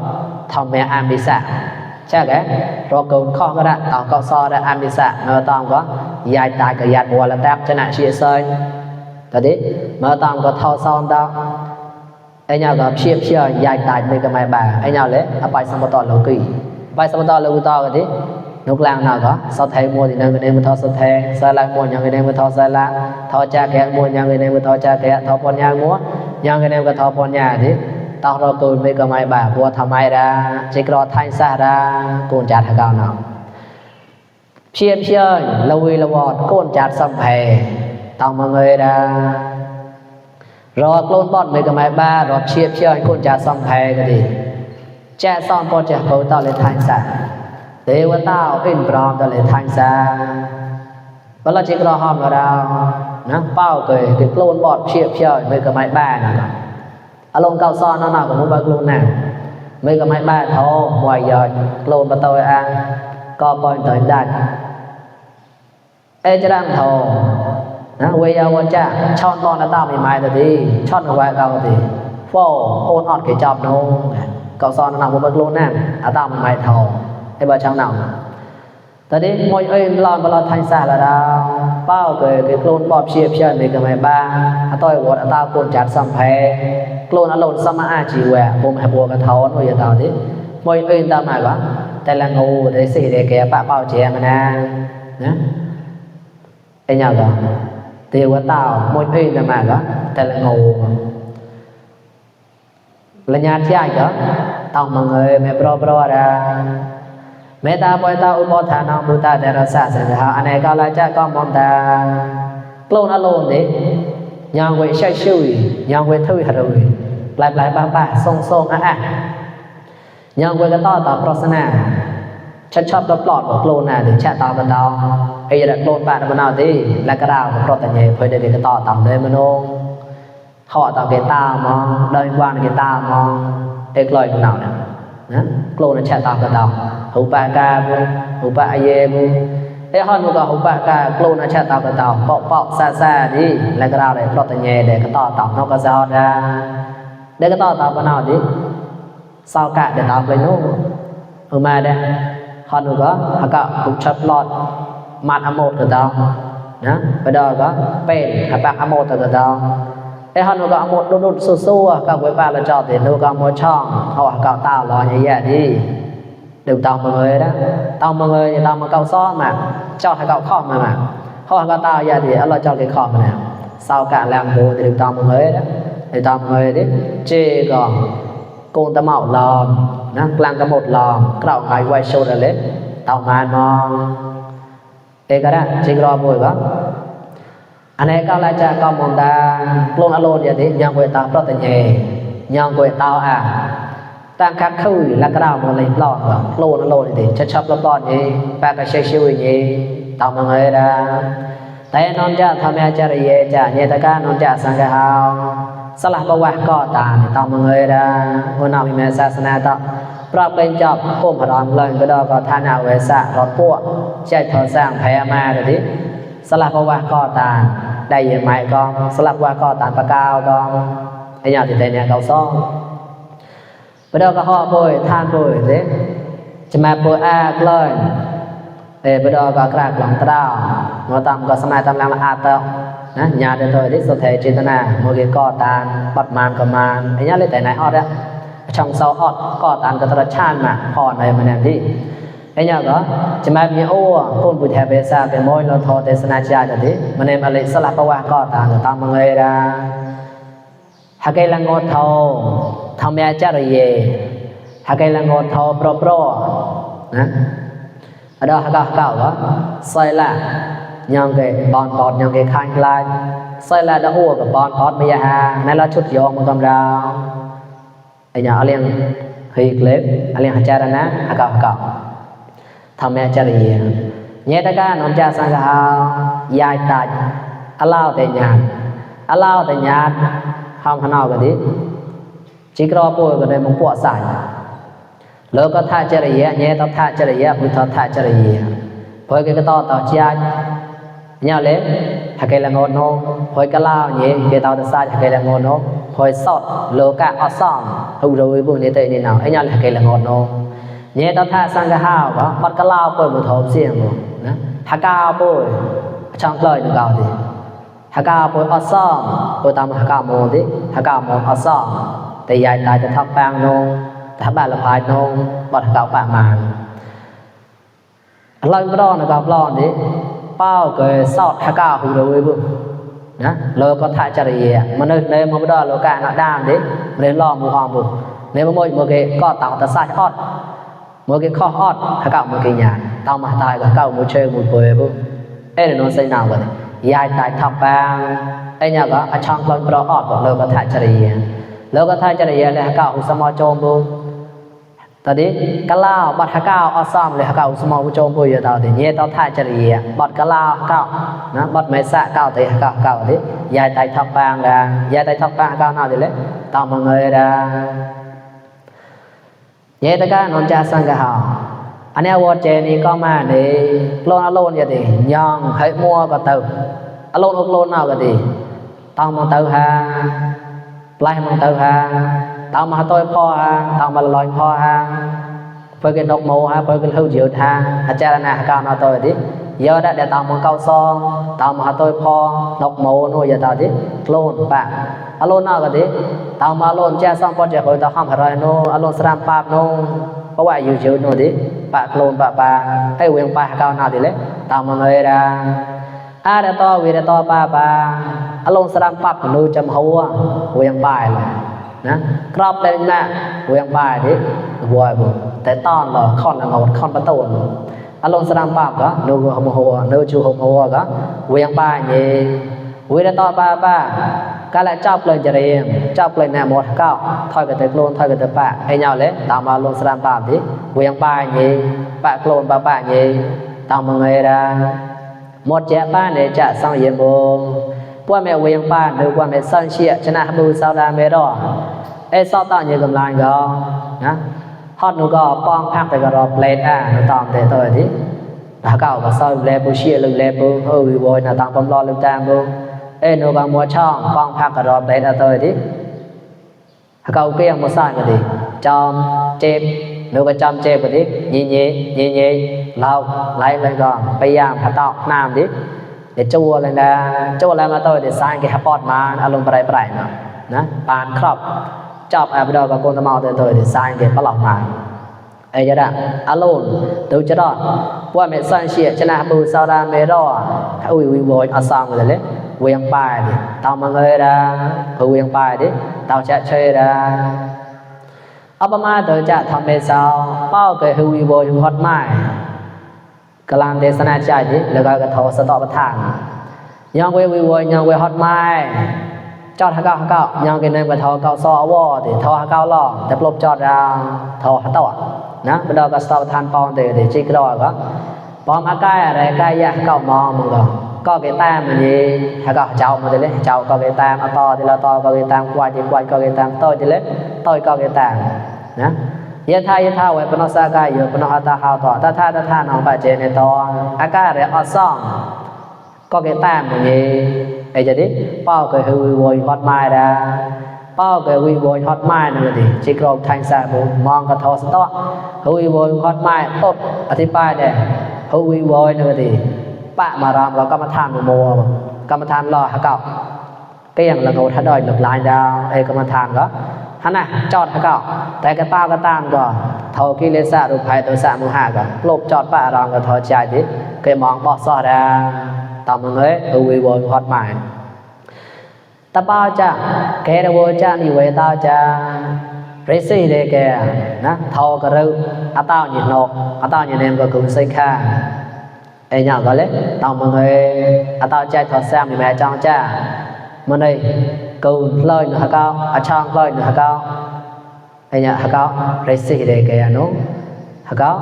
ทำแม่อามิสะใช่ไหมรอโกนข้อก็ได้ตาวก็ซอได้อามิสะเมื่อตามก็ยายตายกับยายบัวแล้วแทบชนะเชียร์เซนแต่ดิเมื่อตามก็ท่อซ้อมดาวnhờ gặp chia dài tài mấy cái máy bà nhờ lấy bài xong bắt đầu lâu kỳ bài xong bắt đầu lâu to cái đấy lúc làm nào có sau thầy mua thì nên người nên thọ sau thầy sau lại mua nhà người nên thọ sau lại thọ cha kẻ mua nhà người nên thọ cha kẻ thọ con nhà mua nhà người nên có thọ con nhà đấy tao rồi cười mấy cái máy bà mua tham ai ra chỉ có thay xa ra cồn chặt hay cao nào chia lâu vọt cồn chặt xong thầy tao mọi người ra รอโกลนบอดไม่ก็ไม่บ้ารอเชียบเชี่ยวให้คนจะซ่อมแพ้ก็ดีแจ้ซ่อมพอจะเขาต่อเลยทางสาเทวตาอินปรอมต่อเลยทางสาเวลาจิกรอหอมกับเรานะเป้าเกยโกลนบอดเชียบเชี่ยวไม่ก็ไม่บ้านะอารมณ์เก่าซ้อนนั่นน่ะก็มุบโกลนน่ะไม่ก็ไม่บ้าท้อหวยยอดโกลนประตูอ่างก็ปล่อยต่อยได้จะดังทองนะเวียวันจะช่อนตอนนั้นตามไม่แต่ดีช่อนเอาไว้เราดีโฟโอนอดเกี่ยจับน้องก็ซ้อนนั่นมุบโกลนน่ะตามไม่ทองไอ้บ้าช่างหนังตอนนี้มวยลอนบอลไทยสาละดาวเป้าเกยโกลนบอบเชียบเชียไม่ก็ไม่บ้าต่อยวอดตาโกนจัดสัมเพโกลนอารมณ์สมาอาจีแหวะผมให้บัวกระท้อนว่าอย่างต่อที่มวยตามมาว่าแต่ละงูได้สี่ได้แก่ปะเป้าเจียมันนะไอ้เนี่ยก็เทวตามวยตามมาว่าแต่ละงูระยะที่ก็ต้องมาเงยไม่ปลอบระเมตตาปอยตาอุปทานบุตตาเดรสะสังหาอันไหนก็ละจะก็มองตากลนอารมณ์นี้ยังเวชช่วยยังเวทุยหรุยหลายบ้าทรงยังเวก็ต่อปรสนาชัดชอบตัวปลอดของโกลน่ะหรือแช่ต่อกันดาวไอ้ระโกลนปานมันเอาที่และกระดาวของโปรตันเย่เพื่อเด็กก็ต่อเลยมโนเขาต่อเกตามองเดินวานเกตามองเอกลอยกันดาวนะโกลน่ะแช่ต่อกันดาวหูปากาหูปะเยบุไอ้ฮอนมันก็หูปากาโกลน่ะแช่ต่อกันดาวเปาะซาดีและกระดาวเลยโปรตันเย่เด็กก็ต่อนอกก็จะได้เด็กก็ต่อกันเอาที่สาวกะเด็กต่อไปโน่มาได้ฮอนก็หากหุบชับลอดมาดอโมตกันนะไปดอก็เป็นหับปากอโมตกันไอ้ฮอนก็อโมตดุดสู้ๆก็ไว้ปลาละจอดเดี๋ยวก็โมช่องเขาก็ตาลอยแย่ดีเดี๋ยวตามมาเลยนะตามมาเลยตามมาเกาซ้อมาจอดให้เกาข้อมาเขาก็ตาแย่ดีเราจอดให้ข้อมาเนี่ยสาวกะแรงบูเดี๋ยวตามมาเลยนะเดี๋ยวตามมาเลยดิเจก็โกนตะเมาลอมนะกลางกระหมดลอมกล่าวไงไว้โชดเลยเต่ามานมองเอกระจิกรอบุยก็อันนี้ก็เลยจะก็มองตาโกนอารมณ์อย่างนี้ยังเวตาเพราะแต่เย่ยังเวตาตั้งคักคุยและกล่าวมาเลยปลอดก็โกนอารมณ์อย่างนี้ชัดชับปลอดนี้แปลกเชื่อชื่ออย่างนี้เต่ามาเลยนะแต่นอนจะทำให้เจริญจะเนตการนอนจะสังเกตสลับประวัติก็ตาเนี่ยต้องมาเงยได้คนเอามีแม่ศาสนาต่อปรับเป็นจอบก้มพรอนเลยก็ได้ก็ท่านเอาเวสะรถพวกใช้ทอสร้างแพ้มาเดี๋ยวนี้สลับประวัติก็ตาได้ยังไงก็สลับว่าก็ตาปากกาวก็ไอ้ยาติดใจเนี่ยเขาซ่องไปได้ก็ห่อป่วยท่านป่วยสิจะมาป่วยเลยไปได้ก็กระกล่องตราเราทำก็สมัยทำแรงอาเตอนะญาติโดยที่สุดท้ายจิตนาโมเกก็ตานปัดมานก็มานไอ้ญาติเลยแต่ไหนออดอะช่องเสาออดก็ตานก็ตระชานมาพอในมันนั่นที่ไอ้ญาติก็จะมามีโอ้คนบุตรแทบเบซ่าเป็นมวยเราทอเตสนาจาจะที่มันในมาเลยสลับประวัติก็ตานก็ตามมาเลยนะหากไอ้ละงดทอทำยาจารีเยหากไอ้ละงดทอโปรนะở đó hắc cảo đó sai là nhang cái bòn bọt nhang cái khang lai sai là đã hùa cái bòn bọt bây giờ này là chút gió mà cầm ra anh nhà liền khi clip anh liền cha ra ná hắc cảo thầm mẹ cha gì nhé ta ca nón cha sang cái dài tài allow tại nhà không hắn nào cái gì chỉ có bôi cái này một bộ sảiแล้วก็ท่าเจริญเนี่ยต้องท่าเจริญพุทธท่าเจริญพอยก็ต่อเจียเนี่ยเลยถ้าเกิดละงอนโนพอยก็เล่าเนี่ยเกี่ยวกับศาสตร์ถ้าเกิดละงอนโนพอยสอดโลกะอัศมหูเราวิบุญเนี่ยตัวนี้เนาะไอ้เนี่ยถ้าเกิดละงอนโนเนี่ยต้องท่าสังฆะก็ปัดก็เล่าปอยบุทอมเสียงนะถ้ากาปอยช่างกลอยดูเก่าดิถ้ากาปอยอัศมปอยตามถ้ากาโมดิถ้ากาโมอัศมแต่ใหญ่ตายจะทับแปงโนถ้าบ้านละพายนงบัดเก่าปะมานลอยกระดอนกับลอนนี้เป้าเกยสอดฮักกาหูเลยบุนะเราก็ท่าจริยมันเดินมาบดอโลกาหน้าด้านนี้เดินล้อมมือหอมบุเนี่ยเมื่อกี้ก็ต่อตะสายอดเมื่อกี้ข้ออดฮักกาเมื่อกี้หยาดต่อมาตายกับเก่ามือเชยมือเปย์บุเดี๋ยวนอนใส่หนาวกัน ยายตายทับปางไอ้เนี่ยก็อช่างลอยปลออดบอกเลยก็ถ่ายจริยแล้วก็ถ่ายจริยเลยเก่าสมอโจมบุตอนนี้กะลาวบัดเก่าอซ้อมเลยเก่าสมอโจมบุอยู่ตอนนี้เนี่ยต้องถ่ายจริยบัดกะลาวเก่านะบัดเมษะเก่าตีเก่าดิยายตายทับปางละยายตายทับปางเก่าน่าดิเลยตามมาเงยละเนี่ยตะการนนจ่าสังกะหาอันนี้วัดเจนี่ก็มาในโลนอโลนอย่างนี้ย่องให้มัวก็เติมอโลนอกโลนเอาก็ดีต้องมาเติมฮะปลายมาเติมฮะต้องมาตัวพ่อฮะต้องมาลอยพ่อฮะเพื่อกินนกหมูฮะเพื่อกินเท่าเดียวฮะอาจารย์นะก้าวนาตัวดิเยอะได้เดี๋ยวต้องมาเกาซองต้องมาตัวพ่อนกหมูนู่นอย่างตัวดิโลนปะอโลนเอาก็ดีต้องมาโลนแจ้ซองพอจะคอยต้องห้ามอะไรนู่นอโลนสรามปาบนู่นเพราะว่าอยู่เฉยๆนู่นดิปะโคลนปะปาให้เวียงปะก้าวนาดิเลยตามมาเลยนะอาเดตอวีเดตอปะปาอารมณ์สรามปับนูจำหัวเวียงปลายเลยนะกรอบเลยนะเวียงปลายดิบัวบุแต่ตอนเราค่อนละงดค่อนประตูอารมณ์สรามปับก็นูหัวนูจูหัวก็เวียงปลายนี่วีเดตอปะปาก็เลยจับเลยจะเรียงจับเลยนะหมดเก้าถอยกับเตะโคลนถอยกับเตะปะให้เงาเลยตามมาลงสรามปับดิเวียงปลายนี่ปะโคลนปะปะนี่ตามมาไงล่ะหมดแจ๊ป้าเนี่ยจะสังเยี่ยมบงพวกแม่เวียงป้าหรือว่าแม่สันเชียชนะบูซาดาเมรอไอ้ซอต่างยังกำลังก็นะฮอดหนูก็ป้องพักแต่ก็รอเพลทหนูตอมแต่ตัวที่ถ้าเก่าก็ซอยเลบูเชียหรือเลบูวิวอยนะตามผมรอลืมตามบูไอ้หนูก็มัวช่องป้องพักก็รอเพลทตัวที่ถ้าเก่าเกี้ยงมัวซ่านก็ดีจอมเจ็บหนูก็จำเจ็บก็ดียี่เราไล่เลยก็พยายามขัดตอกน้ำดิเดี๋ยวจั่วเลยนะจั่วแล้วมาตัวเดี๋ยวสร้างแกฮับปอดมาอารมณ์ไปเนาะนะปานครอบจอบไปดอกกับคนตะเมาตัวเดี๋ยวสร้างแกปลอกมาไอ้จะได้อารมณ์ตัวจะรอดว่าเมสันเชียชนะบูซาดาเมรอถ้าวิวอยอาซองเลยเลยเวียงปลายดิเตามาเงยนะเวียงปลายดิเตาแช่เชยนะอัปมาตัวจะทำเป็นสาวเป้าเกิดฮือวิโบยฮอตไม้กำลังเทศนาใจดิแล้วก็กระทอสตอประทานยังเววิโบยยังเวฮอตไม้จอดห้าเก้ายังกินเงินกระทอเก้าซอวอดิทอห้าเก้าล่อแต่ปลบจอดเราทอห้าตัวนะบรรดากระสตอประทานปองเดี๋ยวจิกรอก็ปองอากายอะไรกายยะเก้ามองมึงก็เกตามมันนี่ห้าเก้าเจ้ามาเลยเจ้าก็เกตามเอาต่อทีละต่อก็เกตามควายทีควายก็เกตามต่อทีละต่อยก็เกตามนะยะท่าไว้ปนสากายอยู่ปนหตาหาวต่อถ้าน้องปะเจในตออากาศอซ่องก็เกตามมันนี่ไอ้จะดิเป้าก็คือวิวฮอตไม้ดาเป้าก็วิวฮอตไม้นั่นดิจิกรอบทางสาบุมองกระทอสตอวิวฮอตไม้ตบอธิบายเด้วิวนั่นดิปะมารามก็กรรมฐานโมกรรมฐานรอห้าเก้าก็ยังละโงถ้าดอยหลบลายดาวไอ้กรรมฐานก็ฮันน่ะจอดห้าเก้าแต่กระต้าก็ตามก็เท่ากิเลสะรูปภัยตัวสะมุหะก็ลบจอดปะรามก็ทอใจดิเคยมองปอซอดาตามมึงเอ้ยวิวฮอตไม้ตะเป้าจ้าแกระโวจ้านี่เวต้าจ้าเรซี่เด็กนะเท่ากระรือาต้าหยิบนกอาต้าหยิบเนมก็คุ้มใส่ข้าไอ้เนี่ยก็เลยตามมึงเอ้ยอาต้าใจทอดแซมมีแม่จ้องจ้ามันđây cầu lời nữa hả cao à chang lời nữa hả cao ai nhá hả cao lấy xì để cái nó hả cao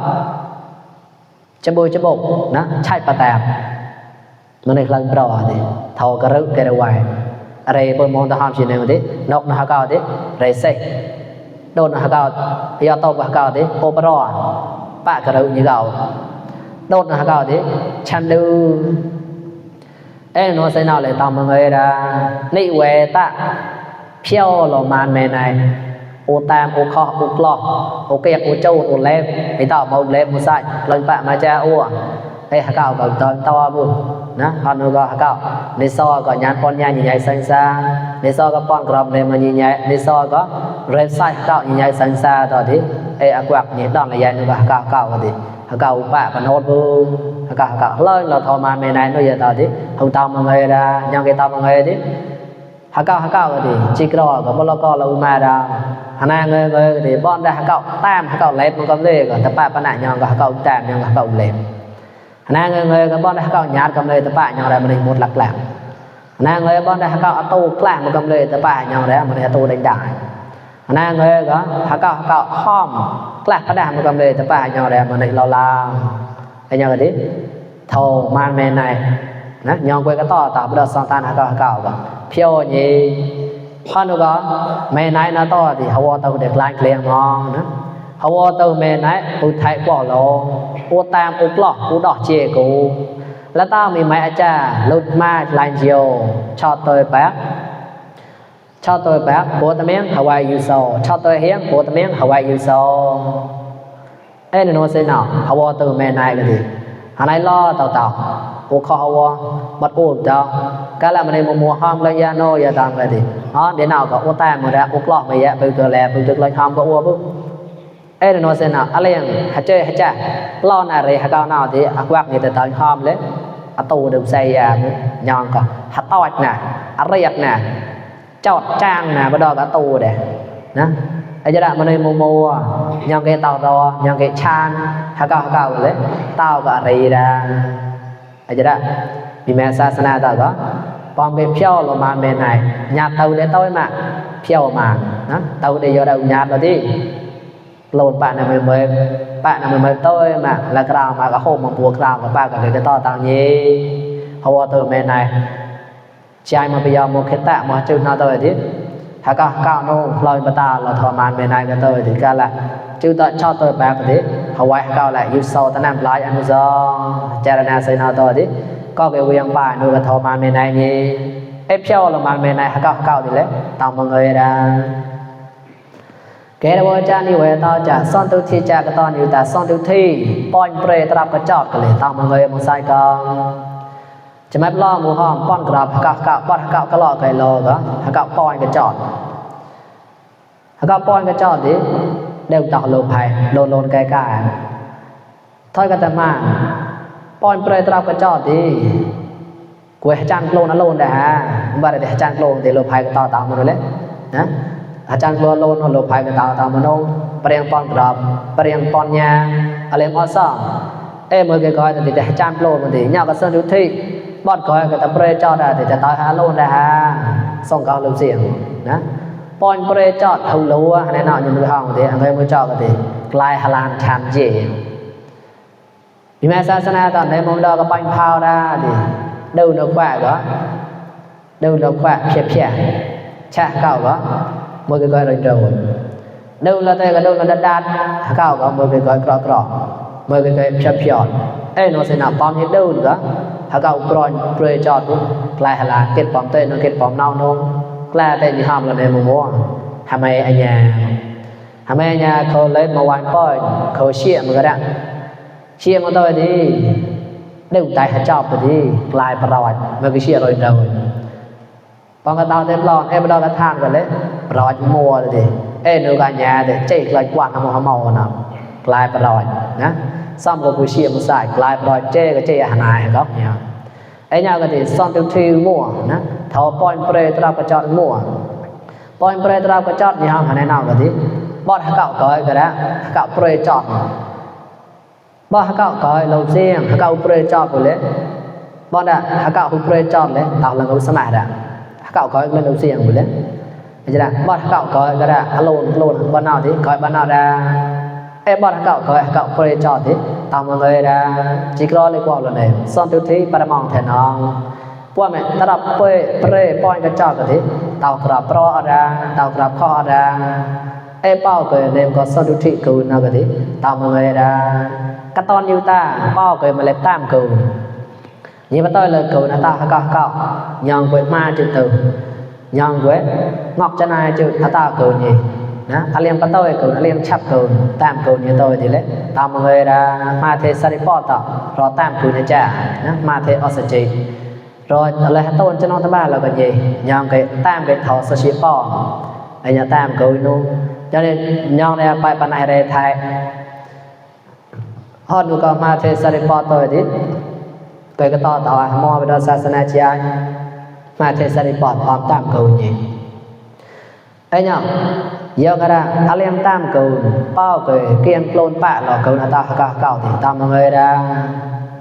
chấm bột nè chai bát tẹpมันđây lần đầu thì thầu cái rượu cái đầu vải ở đây bơm mông ta ham chuyện này một tí nóc nó hả cao tí lấy xì đồn nó hả cao giờ tàu hả cao tí opera bạ cái rượu như gạo đồn nó hả cao tí chăn đưaเอ้โนเซนาเลยตามมึงเลยนะนี่เวตะเพี้ยวโลมานเมนัยโอตามโอคอโอกลอกโอเกียกโอโจโอเล็บไอต่อมาเล็บมุสัยลงปะมาจ้าอ้วไอฮักเก่ากับตอนตัวบุนะฮอนก็ฮักเก่าในซอก็ยานปอนยานใหญ่ๆสังซาในซอก็ปอนกรอบเลยมันใหญ่ในซอก็เรฟไซฮักเก่าใหญ่ๆสังซาต่อที่ไออักวักเนี่ยดอนใหญ่ๆก็ฮักเก่าก็ดีฮักเก่าปะปนโนดบุฮักเก่าเลยเราทอมาเมนัยนู่นอย่างต่อที่เขาตามมึงเลยนะยังแกตามมึงเลยที่ฮักเก่าก็ดีจิกรอก็บล็อกก็เรามาดาหน้าเงยก็ดีบอลได้ฮักเก่าตามฮักเก่าเล็บมันก็เล่ก็แต่ป้าปนัยยังก็ฮักเก่าตามยังฮักเก่าเล็บ na người có bọn đã cao nhát cầm lê tập bạ nhau ra mình một lạc lạc na người bọn đã cao tu lạc một cầm lê tập bạ nhau ra mình tu đánh đại na người có cao hom lạc phát đàm một cầm lê tập bạ nhau ra mình lao lao anh nhau cái gì thầu man men này nè nhau quay cái to tạo bây giờ sang tan cao cả phiêu gì hơn nữa men này nó to thì hậu tàu được lại liền ngon nữa hậu tàu men này tôi thấy bỏ lô u tam u lọ u đỏ chèกูแล้วtaoมีไหมอาจารย์ลุดมาลายเจียวชอบตัวแป๊บปัวตะเมียงฮาวายยูโซชอบตัวเฮียงปัวตะเมียงฮาวายยูโซเอ้ยโนเซนอ่ะฮาวตัวแม่นายกันดิหาไหนล่อเต่าu khoฮาวบัดอูเจ้าก็แล้วมันในมัวห้อมเลยยาโนยาตามกันดิอ๋อเดี๋ยวnàoก็อูตามมาแล้วอูกลอกมาแยะไปตัวแลไปตึกเลยห้อมก็อูปุ๊บเอ้ยโนเซนอ่ะอะไรอย่างหาเจหาจ้าล่ออะไรหาก้าวหน้าที่อักวักนี่แต่ตอนห้อมเลยอตูดึงใส่ยายองก็หาตอดน่ะอะไรอย่างน่ะจอดจ้างน่ะบ่ดอกอตูเด้นะไอ้จะได้มันในมัวยองเกตารอยองเกชานหาก้าวเลยเต้าก็อะไรดาไอ้จะได้มีแม่ศาสนาตาก็ปอมเป็นเพี้ยวลงมาเมนไหนญาติเต้าได้ต้อยมาเพี้ยวมานะเต้าได้ยอดญาติเราที่โหลดปะน่ะmới tôi mà là cào mà có hôm mà bùa cào mà ba cái to tao nhỉ hầu từ bên này trai mà bây giờ một cái tạ mà chữ nào tôi thì hả cao nô lôi bà ta là thọ màn bên này cái tôi thì ca là chữ tôi cho tôi ba cái hầu ai cao lại yêu sâu ta nằm lại ăn do cha na xây nào tôi thì có cái quyền bài nuôi cái thọ màn bên này nhỉ ép treo là màn bên này hả cao thì lấy tao mọi người ra cái đó cha như vậy tao trả son tiêu thi cha cái tao như ta son tiêu thi pon pre tập cái chọt cái tao mọi người một sai conจะไม่ล่อมูหอมป้อนกราบป้อนก็ล่อไก่โลก็ป้อนcái chọtป้อนcái chọtดิเดี๋ยวตักลงไปโลนไก่thôi cái tầm màป้อนpre tập cái chọtดิกูให้จานโลนนะโลนได้ฮะบ้านเดี๋ยวจานโลนเดี๋ยวลงไปก็ต่อตามมาเลยนะอาจารย์กลัวโลนโลภายกับตามมโนเปรียงปอนกรอบเปรียงปอนยาอะไรมอซ่อเอ้เมื่อกี้ก็จะติดอาจารย์โลนมันดีเนี่ยก็เสนอที่บอดก็จะตะเปรย์จอดได้จะต่อยหาโลนได้ฮะส่งเขาลงเสียงนะปอนเปรย์จอดเขารู้ว่าในหน้าอยู่มือห้องดีอันเคยมือจอดก็ดีกลายฮาลานชามเย่มีแม่ศาสนาตอนในมุมดอกก็ปังพาวได้ดีดูนกแฝกเพียชาเก่าก็mời cái gọi rồi đâu là đây đâu là đắt cao có mời cái gọi cọ mời cái chập ấy nó sẽ nạp bom như đâu nữa hả cao pre chọt lại là kết bom tên nó kết bom nào nó là tên gì hòm là này mua hàm ai anh nhà khâu lấy màu vàng coi khâu chia mà cái đạn chia mà tôi đi đâu tại hạt chọp rồi đi lại rồi mời cái chia rồiบางกระตาเต็มหลอดบดอกระทานกันเลยปลอดมัวเลยนูกันยาเด็กเจ๊กลายกวาดทำหัวเมานะกลายปลอดนะซ้ำกับผู้เชี่ยวผู้ใส่กลายปลอดเจ๊กับเจ๊หนายก็เนี่ยเนี่ยก็ที่ซ่อนตัวทีมัวนะเท่าปอยเปรย์ตราประจอดมัวปอยเปรย์ตราประจอดนี่ห้องไหนน่าก็ที่บอดเก่าก้อยก็ได้เก่าเปรย์จอดบอดเก่าก้อยลงเสียงเก่าเปรย์จอดไปเลยบอดเก่าเปรย์จอดเลยต่างหลังกับสมัยละเก่าก้อยเล่นเอาเสียงหมดเลยจะได้บอดเก่าก้อยก็ได้โลนบ้านนอกที่ก้อยบ้านนอกได้บอดเก่าก้อยเก่าเปรย์จอดที่ตามมาเลยได้จิกรอเลยกว่าเลยซ่อนตัวที่ปรมองแทนน้องพวกแม่ตรับเปรย์ป้อนกระจอดที่เต่ากระปรอได้เต่ากระข้อได้เป้าเกิดเนมก็ซ่อนตัวที่กูน่าก็ที่ตามมาเลยได้กระตอนยูตาเป้าเกิดมาเล็บตามกูนี่มาต้อยเลยกูนะตาเก่ายองเวมาจุดตื่นยองเวงอกจะนายจุดตากูนี่นะอาเลียมมาต้อยกูอาเลียมชับกูตามกูนี่ต้อยดีเลยตามมาเลยนะมาเทสริปอต่อรอตามกูนะจ้านะมาเทออสจีรออะไรต้นจะนอนที่บ้านเราก็ยี่ยองเกตามเกตทอสชิปอไอ้เนี่ยตามกูนู่นcho nên nhong nàyไปปนายเรไทยฮอดดูก็มาเทสริปอต่อยดิเกิดก็ต่อมอไปดูศาสนาเชียมาเทสริปอพร้อมตามกูนี่ไอ้เนี่ยเยอะก็ได้อาเลียมตามกูเป้าเกิดเกียงโคลนปะหลอกกูนะตาเก่าที่ตามมาเลยได้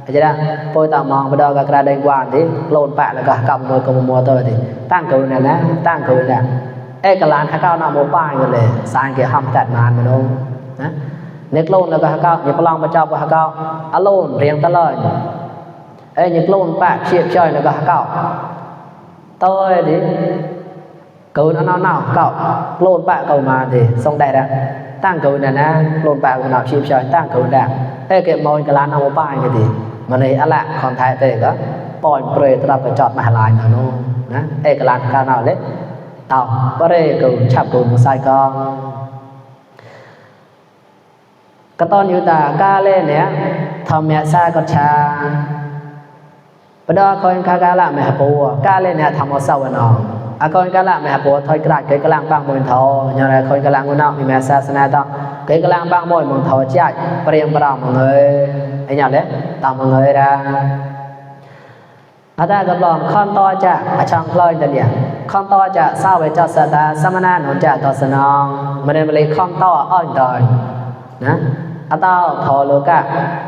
อาจารย์ปอยตามองไปดอกกระไดกว่าดิโลนปะแล้วก็กำมือกำมัวตัวดิตั้งกูเนี่ยนะตั้งกูเนี่ยกะลานข้าวนาโมป้ายกันเลยสร้างเกี่ยวห้ามจัดมานมันโงนะเน็กโลนแล้วก็ข้าวอย่าพลังประจับกับข้าวอโลนเรียงตะเลยอย่าโลนปะเชียบช่อยแล้วก็ข้าวตัวดิกูnó nào cậu lôn bạ cầu mà thì xong đại đã tăng cầu này nè lôn bạ của nào chim trời tăng cầu đạn cái mồi cái lan nào bay cái gì mà này ăn lạ còn thái tệ đó poi pre tập phải chọn mà lại nào nó nè cái lan cao nào đấy tao có đây cầu chập cầu một sai con cái ton như ta ca lên nè thầm mẹ xa con cha bây giờ coi ca lại mẹ bùa ca lên nè thầm một sau nó con cái làng mẹ bố thôi cái làng bang mồi thầu nhờ này con cái làng của nó thì mẹ sa sana đó cái làng bang mồi mồi thầu chạy priêm vào mọi người anh nhớ đấy tao mọi người ra ta gặp lòng con to chả trong lời tên điện con to chả sao về cho sa ta samana nó chả to sa non mà nên lấy con to ơi đời nè tao thò lừa cả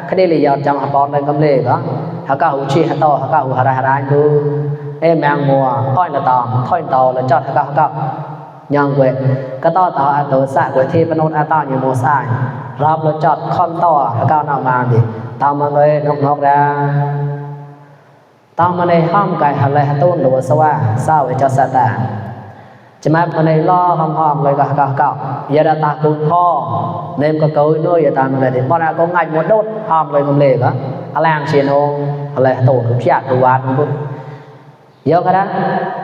cái đây là do trong học bón lên công lệ đó họ cao chi họ to họ cao họ ra luôn mang mùa thôi là tòm thôi tàu là chọt các nhang quệ cái to tàu tổ xạ quệ thi bên nốt to như mùa sai rập là chọt con to cao nào mà thì tao mà người nọc ra tao mà này hom cài hạt lại tôn lúa sao để cho sa ta chỉ mà này lo hom người các giờ đã ta cùng kho nên có câu nuôi giờ ta mà để bọn nào có ngày một đốt hom người ngầm lề đó làng chiên ông lại tổ cũng chặt đồ ăn luôn giờ cái đó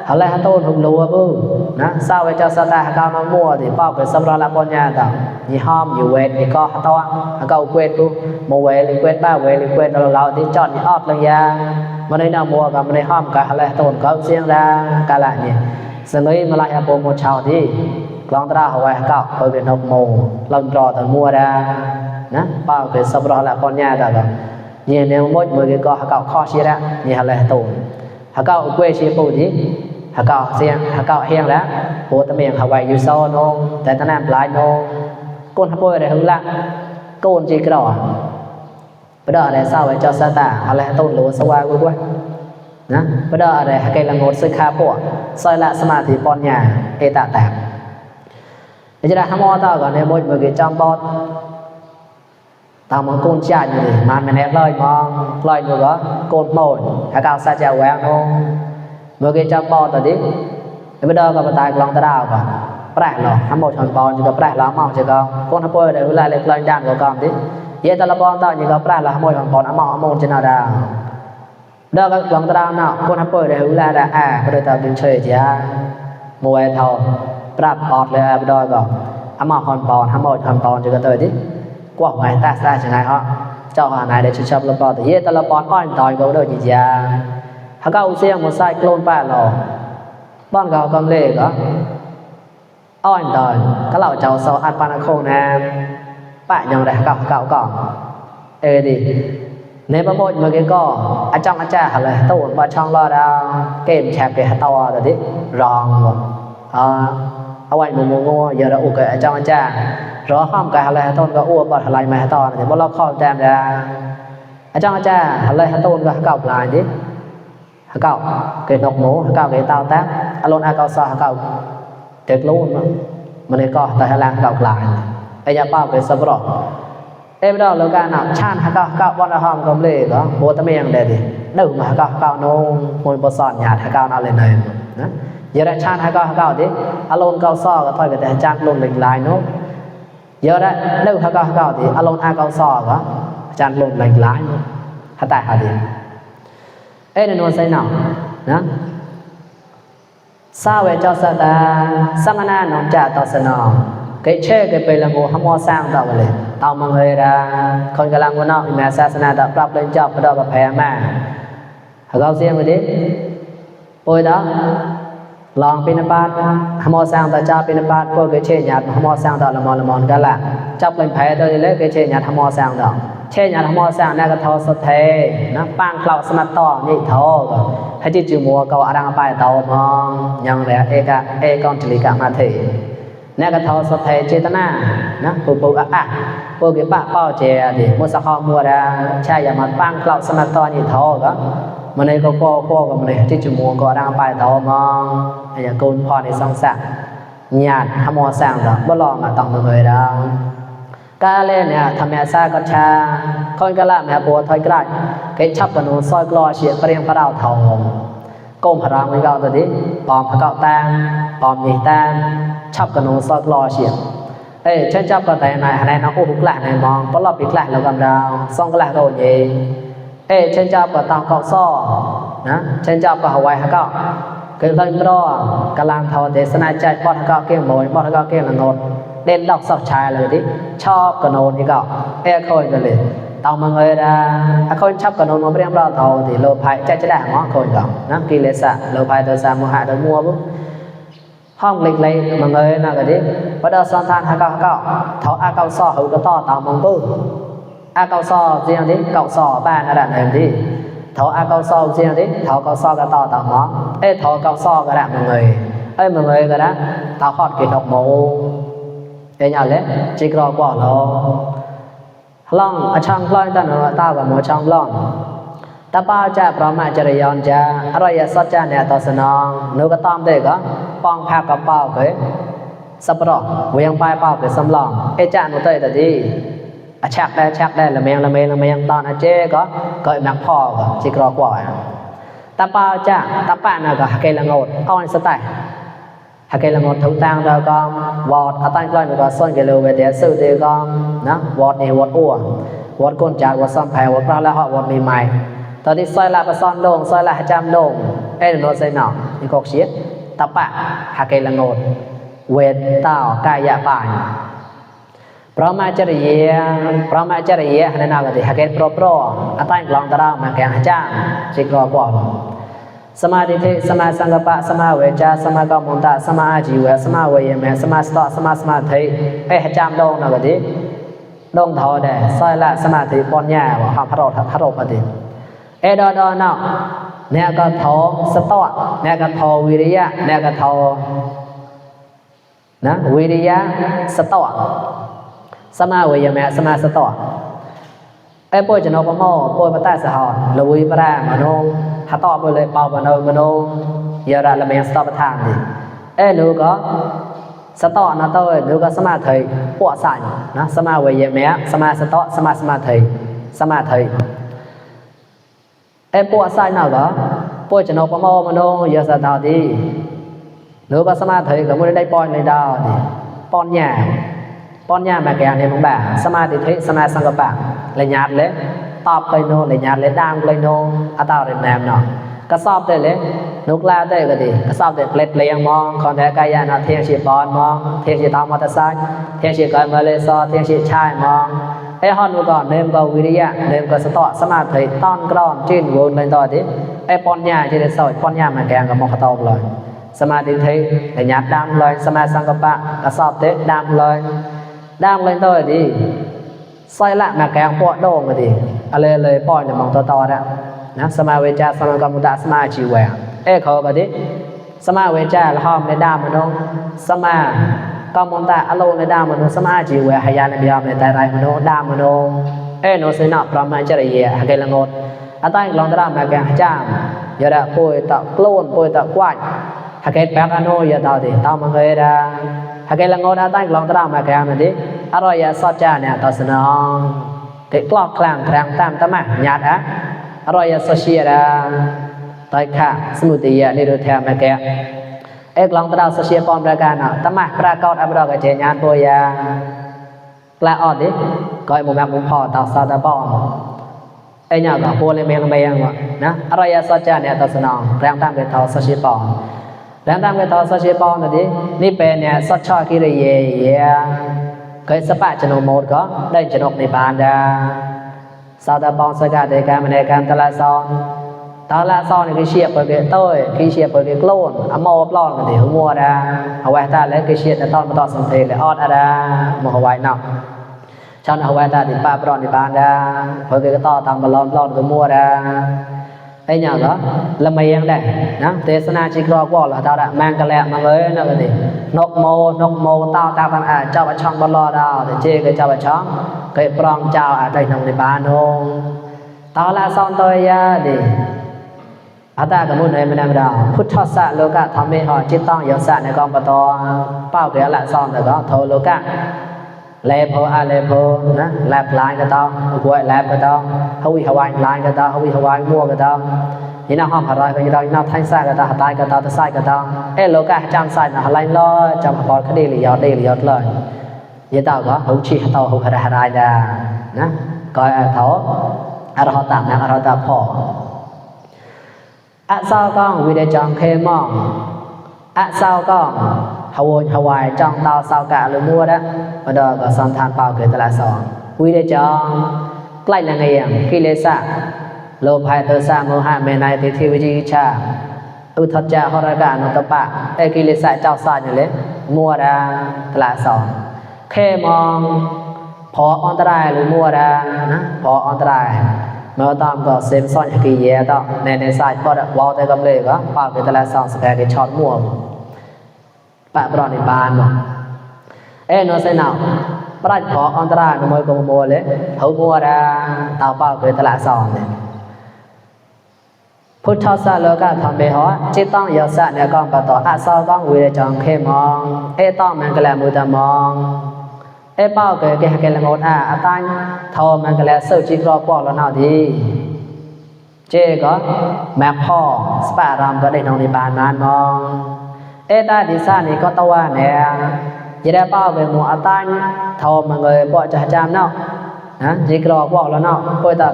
họ lại tôn hùng lúa bự nè sao vậy cho sa ta cao nó mua thì bao cái sâm la con nhà tao như hom như quẹt thì co to câu quẹt luôn một quẹt thì quẹt ba quẹt thì quẹtเราthì chọn những ót lên ra mà đây nào mua cả mà đây hom cả họ lại tôn có riêng ra cả lại nhỉ giờ ấy mà lại bộ một chảo thì con ta họ quẹt cạo ở bên nông mồ lần rò tao mua ra nè bao cái sâm la con nhà tao nhìn nếu mỗi cái co cạo kho chia ra như họ lại tôn họ cao quê chia bù gì họ cao xiên họ cao heng lá bố tao miệng họ quay như sau nó tại tao làm lại nó con họ bôi để hứng lặng con chỉ cái đỏ bây giờ để sao vậy cho sa tả họ lại tôn lúa sâu qua quê nè bây giờ để cây là ngột sơi khá của soi lại sama thì con nhà tạ tạp để cho ra ham o tao còn nên mỗi cái trong bot tao muốn con trai như thế mà mình em lời nữa cột mồi hay cao xa chèo quẹo nó mới cái trong bò tao đi bây giờ có tài lòng tao đào cả bẻ lò ham một phần bò chỉ có bẻ lò mỏng chỉ có con hấp bơi để lại lên lên đàn của con đi vậy tao là bò tao chỉ có bẻ là một phần bò nó mỏng trên nào đào đó các lòng tao đào nào con hấp bơi để lại là bây giờ tao đứng chơi chỉ mua thầu bẻ bọtเลยbây giờ có mỏng phần bò ham một phần bò chỉ có tới đi qua ngày ta ra chẳng hạn họ cho họ này để chụp lập bò thì ta lập bò on tỏi gấu đời gì ra họ cao xiên một sai clone ba lò bọn gấu cầm lê đó on tỏi các lão cháu sau ăn panacol nè bạn nhung để cạo cỏ thì nếu mà một cái cỏ trong ăn cha là tàu và trong lo đào kèm chẹp cái to rồi đấy rònเอาไว้มุมงออย่าเราอุกไอ้เจ้าจ้ารอห้ามกันอะไรต้นก็อ้วกอะไรมาตอนเนี่ยบ่เราเข้าแต้มได้ไอ้เจ้าจ้าอะไรต้นก็เก่าลายดิเก่าเกิดนกหนูเก่าเกิดเต่าแต้มอารมณ์เก่าซอเก่าเด็กลุ้นมันเลยก็แต่หลังเก่าลายไอ้ยาเป้าเกิดสบรอเอ้ยเราเลิกการหนักชาติเก่าวันละห้ามก็เลยก็โบตะเมียงเด็ดดิดึงมาเก่าโน้มวยบอสอนหยาดเก่านั่นเลยนะgiờ đã chan hai cao thế alon cao so cái thôi cái để chan luôn lệnh lại nó giờ đấy đâu hai cao thì alon cao so đó chan luôn lệnh lại nó hả tại hả đi ấy là nó xây nào đó sao vậy cho sa ta samana nó trả tao sa nó cái che cái bề là ngô ham mo sang tao vậy tao mang người ra con cái lăng của nó thì mẹ sa sana tao đáp lên cho cái đó gặp hè mà hả cao xem rồi đấy bôi đóลองเป็นปาดหมอสร้างตาจ้าเป็นปาดพวกเกเชญาติหมอสร้างตาละมอนกันละจับเป็นแผลตัวนี้เลยเกเชญาติหมอสร้างดอกเชญาติหมอสร้างน่ะก็ทอสเทนะปางเคลาสมัตต่อนี่ทอก็ให้จิตจือมัวก็อรังไปเตามองยังแลเอกอนจลิกะมาเท แนกะทอสเทเจตนานะปูปูอะอะปูกิปะเป้าเจดิมุสะคอมัวดาชายามาปังกล่าวสนัตตอนี่ทอก็มันเลยก็โคก็มันเลยที่จมูกก็ดังไปทอมองอย่างกูนพอในสองสักญาติขโมยสร้างก็บ่ลองมาต้องมาเลยดาวกาเล่เนี่ยทำแม่ซาก็ชาคนก็ละแม่บัวถอยกลายเกิดชับกันโนซอยกลอเฉียดเปรียงพระดาวทองก้มพระรางไว้เก่าตัวนี้ปอมพระเก่าแตงปอมยี่แตงชับกันโนซอยกลอเฉียดเช่นจับก็แต่ไหนไหนน้องอุ้มกล้าไหนมองเพราะเราปิดกล้าเรากำดาวซ่องกล้าก็เย่เช่นจับก็ตามเกาะซ้อนะเช่นจับก็หวยฮะเก่าเกิดขึ้นรอกำลังทอเดสนาใจบอดฮะเก่าเกี่ยงโมยบอดฮะเก่าเกี่ยงละโนดเด่นดอกสอกชายเลยดิชอบกระโนนที่เก่าคนกันเลยตองมาเงยดาคนชอบกระโนนมาเปรี้ยงเราทอที่โลภะใจจะได้หมอคนเก่านะกิเลสะโลภะตัวสามโมหะตัวมัวปุ๊บห้องเล็กๆมาเงยนะกันดิพอเดินสันทานฮะเก่าเท่าอาเก่าซ้อหูก็ต่อตามมองปุ๊บอาเก่าซ้อเสียงดิเก่าซ้อบ้านอะไรนั่นดิเท่าอาเก่าซ้อเสียงดิเท่าเก่าซ้อก็ต่อตามมองเท่าเก่าซ้อก็ได้มาเงยมาเงยก็ได้เท่าขอดกินดอกโมอย่างเลยจิกรอกว่าเราล่องช่างล่องตั้งแต่ตากับหมอช่างล่องตาป้าจะพร้อมมาจริยอนจะอะไรสัจจะเนี่ยต่อสนองนูก็ต้อมเด็กก็ป้องพักกับเป้าเกยสับปะรดเวียงปลายเป้าเกยสำรองจ้าหนูเตยแต่ดีชักได้ละเมียงตอนเจ๊ก็เกิดนักพ่อก็จิกรอกว่าตาป้าจะตาป้าน่ะก็เกยละงดอ่อนสไตล์หากเกลงดทุกทางเราก็วอดอัตังกลอยก็ส่วนเกลือเวเดียสื่อเดียก็นะวอดนี่วอดอ้วนวอดก้นจากวอดซ้ำแผ่วอดปลาแล้ววอดมีใหม่ตอนที่ซอยละประซอนโด่งซอยละจำโด่งโนดใส่หนอนี่กอกเชียตะปะหากเกลงดเวทเต้ากายะป่ายพระมาจริยในนามกันที่หากเกลโปรอัตังกลองตะราวมาแกงหจ้าจิกรอกว่าสมาธิสมาสังกัปปะสมาเวจาสมากรรมตะสมาอาจีวะสมาเวยเมสมาสตสมาสมาธิจามดงนะกดิดงทอเดซอยละสมาธิปอนญาว่าพระโรปฏิดอเนาะเนี่ยก็ทอสตอเนี่ยก็ทอวิริยะเนี่ยก็ทอนะวิริยะสตอสมาเวยเมสมาสตอป่วยจะนกมอป่วยมาใต้สะหอนลุยปรามโนหาต่อไปเลยเป่าโนยาระละเมียงสตอประทานดินูก็สตอนะตัวนูก็สมาธิปวดใส่นะสมาเวยเมะสมาสตอสมาธิปวดใส่น่ะก็ป่วยจะนกมอโนยาสตอดินูก็สมาธิก็ไม่ได้ปอนในดาวดิปอนญามาแกงในมังบ่าสมาธิสมาสังกัปปะเลยญาติเลยตอบไปโนเลยญาติเลยดังเลยโนอัตตาเรียนแนมเนาะก็สอบได้เลยนุกลาได้ก็ดีก็สอบได้เปล็ดเลียงมองคอนแทกายานาเทียงชีบอลมองเทียงชีตามมอเตอร์ไซค์เทียงชีกายมาเลซอเทียงชีชายมองฮอนก่อนเนมก็วิริยะเนมก็สตอสมาธิต้อนกรอนจิ้นวนเลยต่อดิปอนญาจะได้สอยปอนญามาแกงกับมองขตอบเลยสมาธิเลยญาติดังเลยสมาสังกัปปะก็สอบเตะดังเลยตัวดิซอยละมาแกงปวดโด่งก็ดิอะไรเลยปล่อยจะมองต่อนะสมาเวจาสมากรรมตะสมาชีวะเขาก็ดิสมาเวจาละหอมในด้ามมโนสมากรรมตะอโลในด้ามมโนสมาชีวะหายาในบิยามในแต่ไรมโนด้ามมโนโนสินะพระมาจริยะหากเกลงดอัตังลองตะมาแกงจ้ามยาดะป่วยตะโกลนป่วยตะกวาดหากเกแปกอโนยาตาดิตามังเฮดาหากเกลงดอัตังลองตะมาแกงนั่นดิอร่อยสัจจะเนี่ยต่อสนองเด็กกลอกคลางแรงตามตะมาญาติอร่อยสัจเชียดาตอยค่ะสมุติยะนิโรธามาแกลองตะสัจเชียปอมประการน่ะตะมาปรากฏอัปดอกเจญาณตัวยากลาออดดิก้อยหมู่แม่หมู่พ่อต่อซาตะปอมเนี่ยก็พวกเลยเมียงว่ะนะอร่อยสัจจะเนี่ยต่อสนองแรงตามเกตอสัจเชียปอมแรงตามเกตอสัจเชียปอมนั่นดินี่เป็นเนี่ยสัจชอกิริเยเคยสปะจโนโมดก็ได้จนกในบานดาสาวตาปองสกัดในการในการตลาดซอนนี่คือเชียบเปิดเกต้อยคือเชียบเปิดเกโกลนอโมปลอนกันที่หัวดาเอาไว้ตาแล้วคือเชียบแต่ตอนมาต่อสัมเพลเลยออดอาดาโมหไว้นับชาวเอาไว้ตาติดป้าปลอนในบานดาเปิดเกต่อตามบอลปลอนกับมัวดา ai nhờ đó là mày ăn đây đó thế sana chỉ có qua là tao đã mang cái lẹ mà người nó cái gì nọc mô tao thằng cho bà chong bà lo đào thì chê cái cho bà chong cái prong chào đây nông đi bán nông tao là son tôi thì ta cái môn này mình làm đào phút thoát xạ lô cả thằng mình họ chỉ tông yếu xạ này con bà to bao cái lại son rồi đó thôi lô cả lẹp nè lẹp lại cái tao quậy lẹp cái tao hôi hawai lại cái tao hôi hawai mua cái tao thì nó hòm hài cái tao nó thanh sai cái tao tai cái tao sai cái tao lô cả trăm sai là lại lo trong bọt cái đi liệt lời vậy tao có hữu chi tao hữu hài ra nè coi thấu họ tạm nè họ tạm phò sao con vì để chọn khe mong sao con hawai trong tao sao cả lừa mua đó và đó có son than bao cái là sòn vì để chọn lại là ngày khi lễ xạ lô phai tơ sa mô hạ mê này thì thiêu chi cha thật cha họ ra cả nó tập bạc khi lễ xạ trao xa như thế mua ra là sòn khe mong phó on trai lừa mua ra phó on trai mà tao có xem son cái gì đó nên sai có được vào tới cầm lệ có bao cái là son sẽ cái chọn mua bạn bron đi bàn mà nó sẽ nào bắt có on trai nó mới có mua lấy thấu mua ra tao bao cái là son này phút thao xa lỡ cả thằng bé họ chỉ tông yếu xạ này con bà tỏ sao con vì để chọn khe mong tao mình cái là mùi ta mong bao cái là một tanh thầu mình cái là sơ chỉ có bỏ là nào thì chê có mẹพ่อ spa ram có đây nông đi bàn man mong ta thì xa này có tao nè vậy đã bao về một tanh thầu mà người bỏ cho chăm nào chỉ có bỏ là nào tôi ta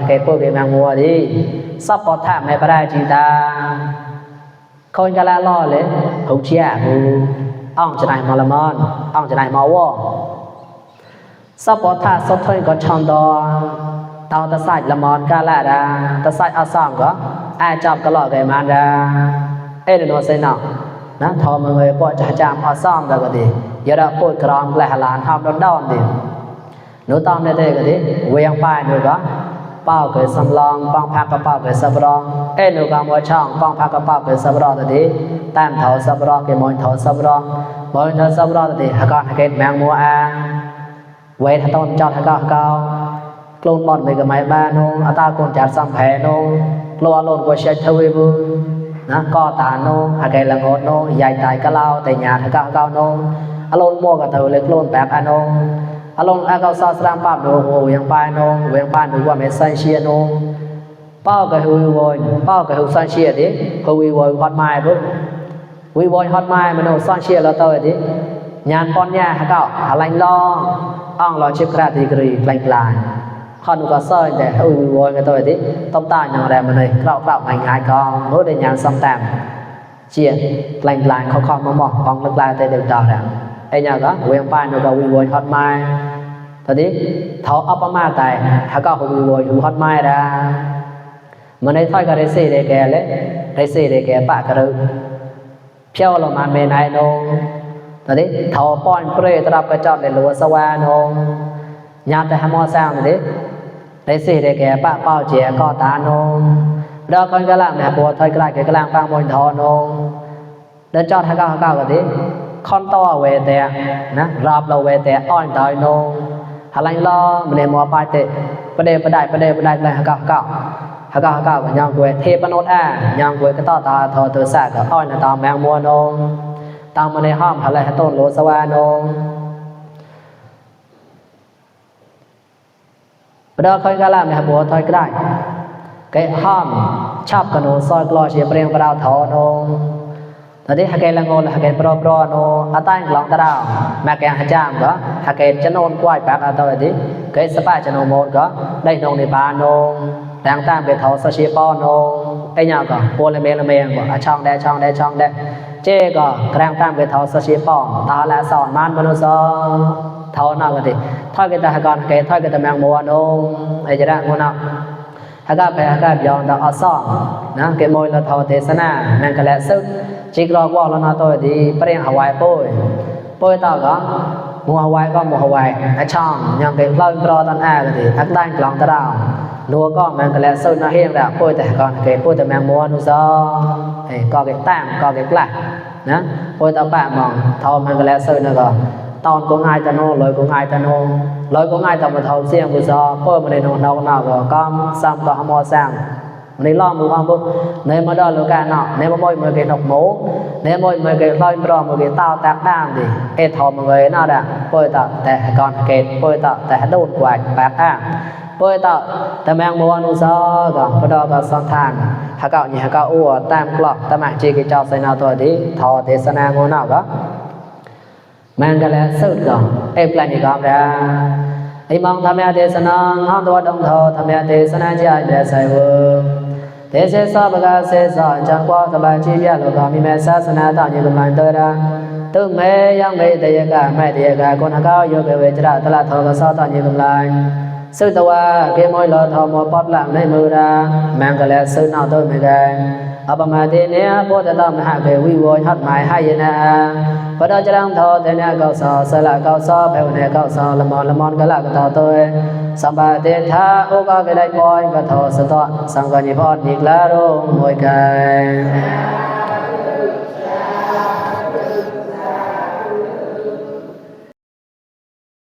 cái tôi cái mang mua đi sắp có thảm này phải chỉ ta không cái là lo lấy không chia ông cho này mà làm ông cho này mà wo sắp có thà sắp thôi có chọn đó tao ta sai làm món cá lạ ra ta sai áo sòng có ai chọn cái lọ cái màn ra nó sẽ nào nó thò mọi người bỏ cho chạm áo sòng rồi cái gì giờ đã bôi còng lại là học đón đòn đi nếu tao này thế cái gì quen bài nữa có bao cái sầm long băng phạc cái bao cái sập rong nó có một chong băng phạc cái bao cái sập rong thì tam thầu sập rong cái mồi thầu sập rong mồi thầu sập rong thì con cái mang mua vậyถ้าต้นจอดให้ก้าวกลุ่มบอลไปกับไม้บ้านนู้นตาคนจัดสัมแพนู้นกลัวหล่นกว่าเช็ดทวีบุนะก็ตานู้นหากละงดนู้นใหญ่ตายก็เล่าแต่หยาให้ก้าวนู้นอารมณ์มัวกับเธอเลยกลุ่มแบบนู้นอารมณ์ก้าวซาสรามปั๊บนู้นเวียงปลายนู้นเวียงปลายนู้นว่าไม่ใส่เชียนู้นเป้ากับหุยวนเป้ากับหุยใส่เชียดิหุยวนฮอตไม้ปุ๊บหุยวนฮอตไม้มันนู้นใส่เชียแล้วเตยดิงานป้อนยาให้ก้าวอะไรล้อông lo chip ra thì gửi lạnh lại con có sơi để vui cái tôi tí tông ta nhỏ đẹp mà này cạo ảnh hai con mới để nhàn xong tạm chia lạnh lại không mà mỏ con lực lại tới được đỏ đẹp đây nhà đó quen bài nó có vui hot mai thật tí thấu ấp ma tại hay có vui hot mai ra mà này thôi cái đấy xì để kè lấy đấy xì để kè bạ cái được theo là màn mê này đâu thật đấy thầu pon pre tập cái chọn để lúa swa nông nhà tại ham sang đấy đấy xì để kẻ bạ bao chè co tá nông đó con cái làm này bùa thôi cái làm bang mồi thò nông để chọn hai cao cái đấy con to về tè nè rạp đầu về tè on tới nông hà lanh lo mình mua bài tệประเดี๋ยวเลยhai cao của nhau quê thế ban ốt nhau quê cái to ta thò từ xa cái on là tao mang mua nông tao mà này hòm hay là tôn lúa swa nông đó coi cái làm này bùa thôi cái hòm chắp cái nô soi clo chỉ bring vào thò nông thật đấy cái là ngon là cái pro nông tay lòng ta đào mà cái hạt chạm đó cái chân nôn quay bạc ở đây đấy cái spa chân nôn một đó đây nông để bán nông đang tam cái thò soi po nông cái nhà có bùa là mềm ở trong đây chê có đang tam cái thò soi po ta là sòn man bano so thò nào cái thôi cái ta còn cái thôi cái ta mang mua nông ấy chỉ đang mua nào hay cái dòng ta ở sòn nó cái môi là thò thế sana mang cái lẽ sức chỉ có qua là nó tôi đi bring Hawaii bôi tao có mua hoài có mua hoài ở trong nhưng cái lôi pro tan a thì thắc đang lòng ta đào nua có mang cái lẽ sơn nó hiên đã bôiแต่còn cái bôiแต่mang mua nó do có cái tam có cái lạ nè bôi tao bạn mong thao mang cái lẽ sơn nó còn tòn của ai ta nô lời của ai ta nô lời của ai ta mà thầu xiên của do bôi mà đây nô nào nào có con xong có hamo sang này lo một con bút nếu mà đó là cái nọ nếu mà mỗi người cái nọc mố nếu mỗi người cái lôi pro một cái tao tác đam thì ê thò một người nào đã bôi tạoแต่còn cái bôi tạoแต่โดนกว่าปากอ่ะบอยต่อแต่แมงมุมซอก็พอดก็สองทางหาเก่านี่หาเก่าอ้วตามกลอกตามจีกิจใส่นาตัวดีทอเทศนางูนอกก็แมงก็แล้วสุดก็เอปลานี่ก็ได้ไอ้มองทำแม่เทศนาห้องตัวดงทอทำแม่เทศนาใจเดือดใส่เวอเทศสอบกาเสสอนจังกว่าตบายจีบยาโลกามีแม่ศาสนาต่างอยู่กำลังเตอระตึงแม่ยังไม่เตียกาไม่เตียกาคนหาเก่าโยกเวจระตลาดทอก็สอต่างอยู่กำลังซึ่งตัวเกี่ยมอยหลอดทอมอปอดหลังในมือราแมงก็แล้วซึ่งเอาตัวไม่ได้อัปมาเทเนียโพธิตามหาเกวิวฮัดหมายให้นะพระเจ้าจังทอเทเนียเก้าสอสละเก้าสอแผ่วเนียเก้าสอละมอนก็ละก็ต่อตัวสัมปะเทธาโอกาก็ได้ปล่อยก็ทอสตอสังกัญญพอดนิกลาโรมวยกาย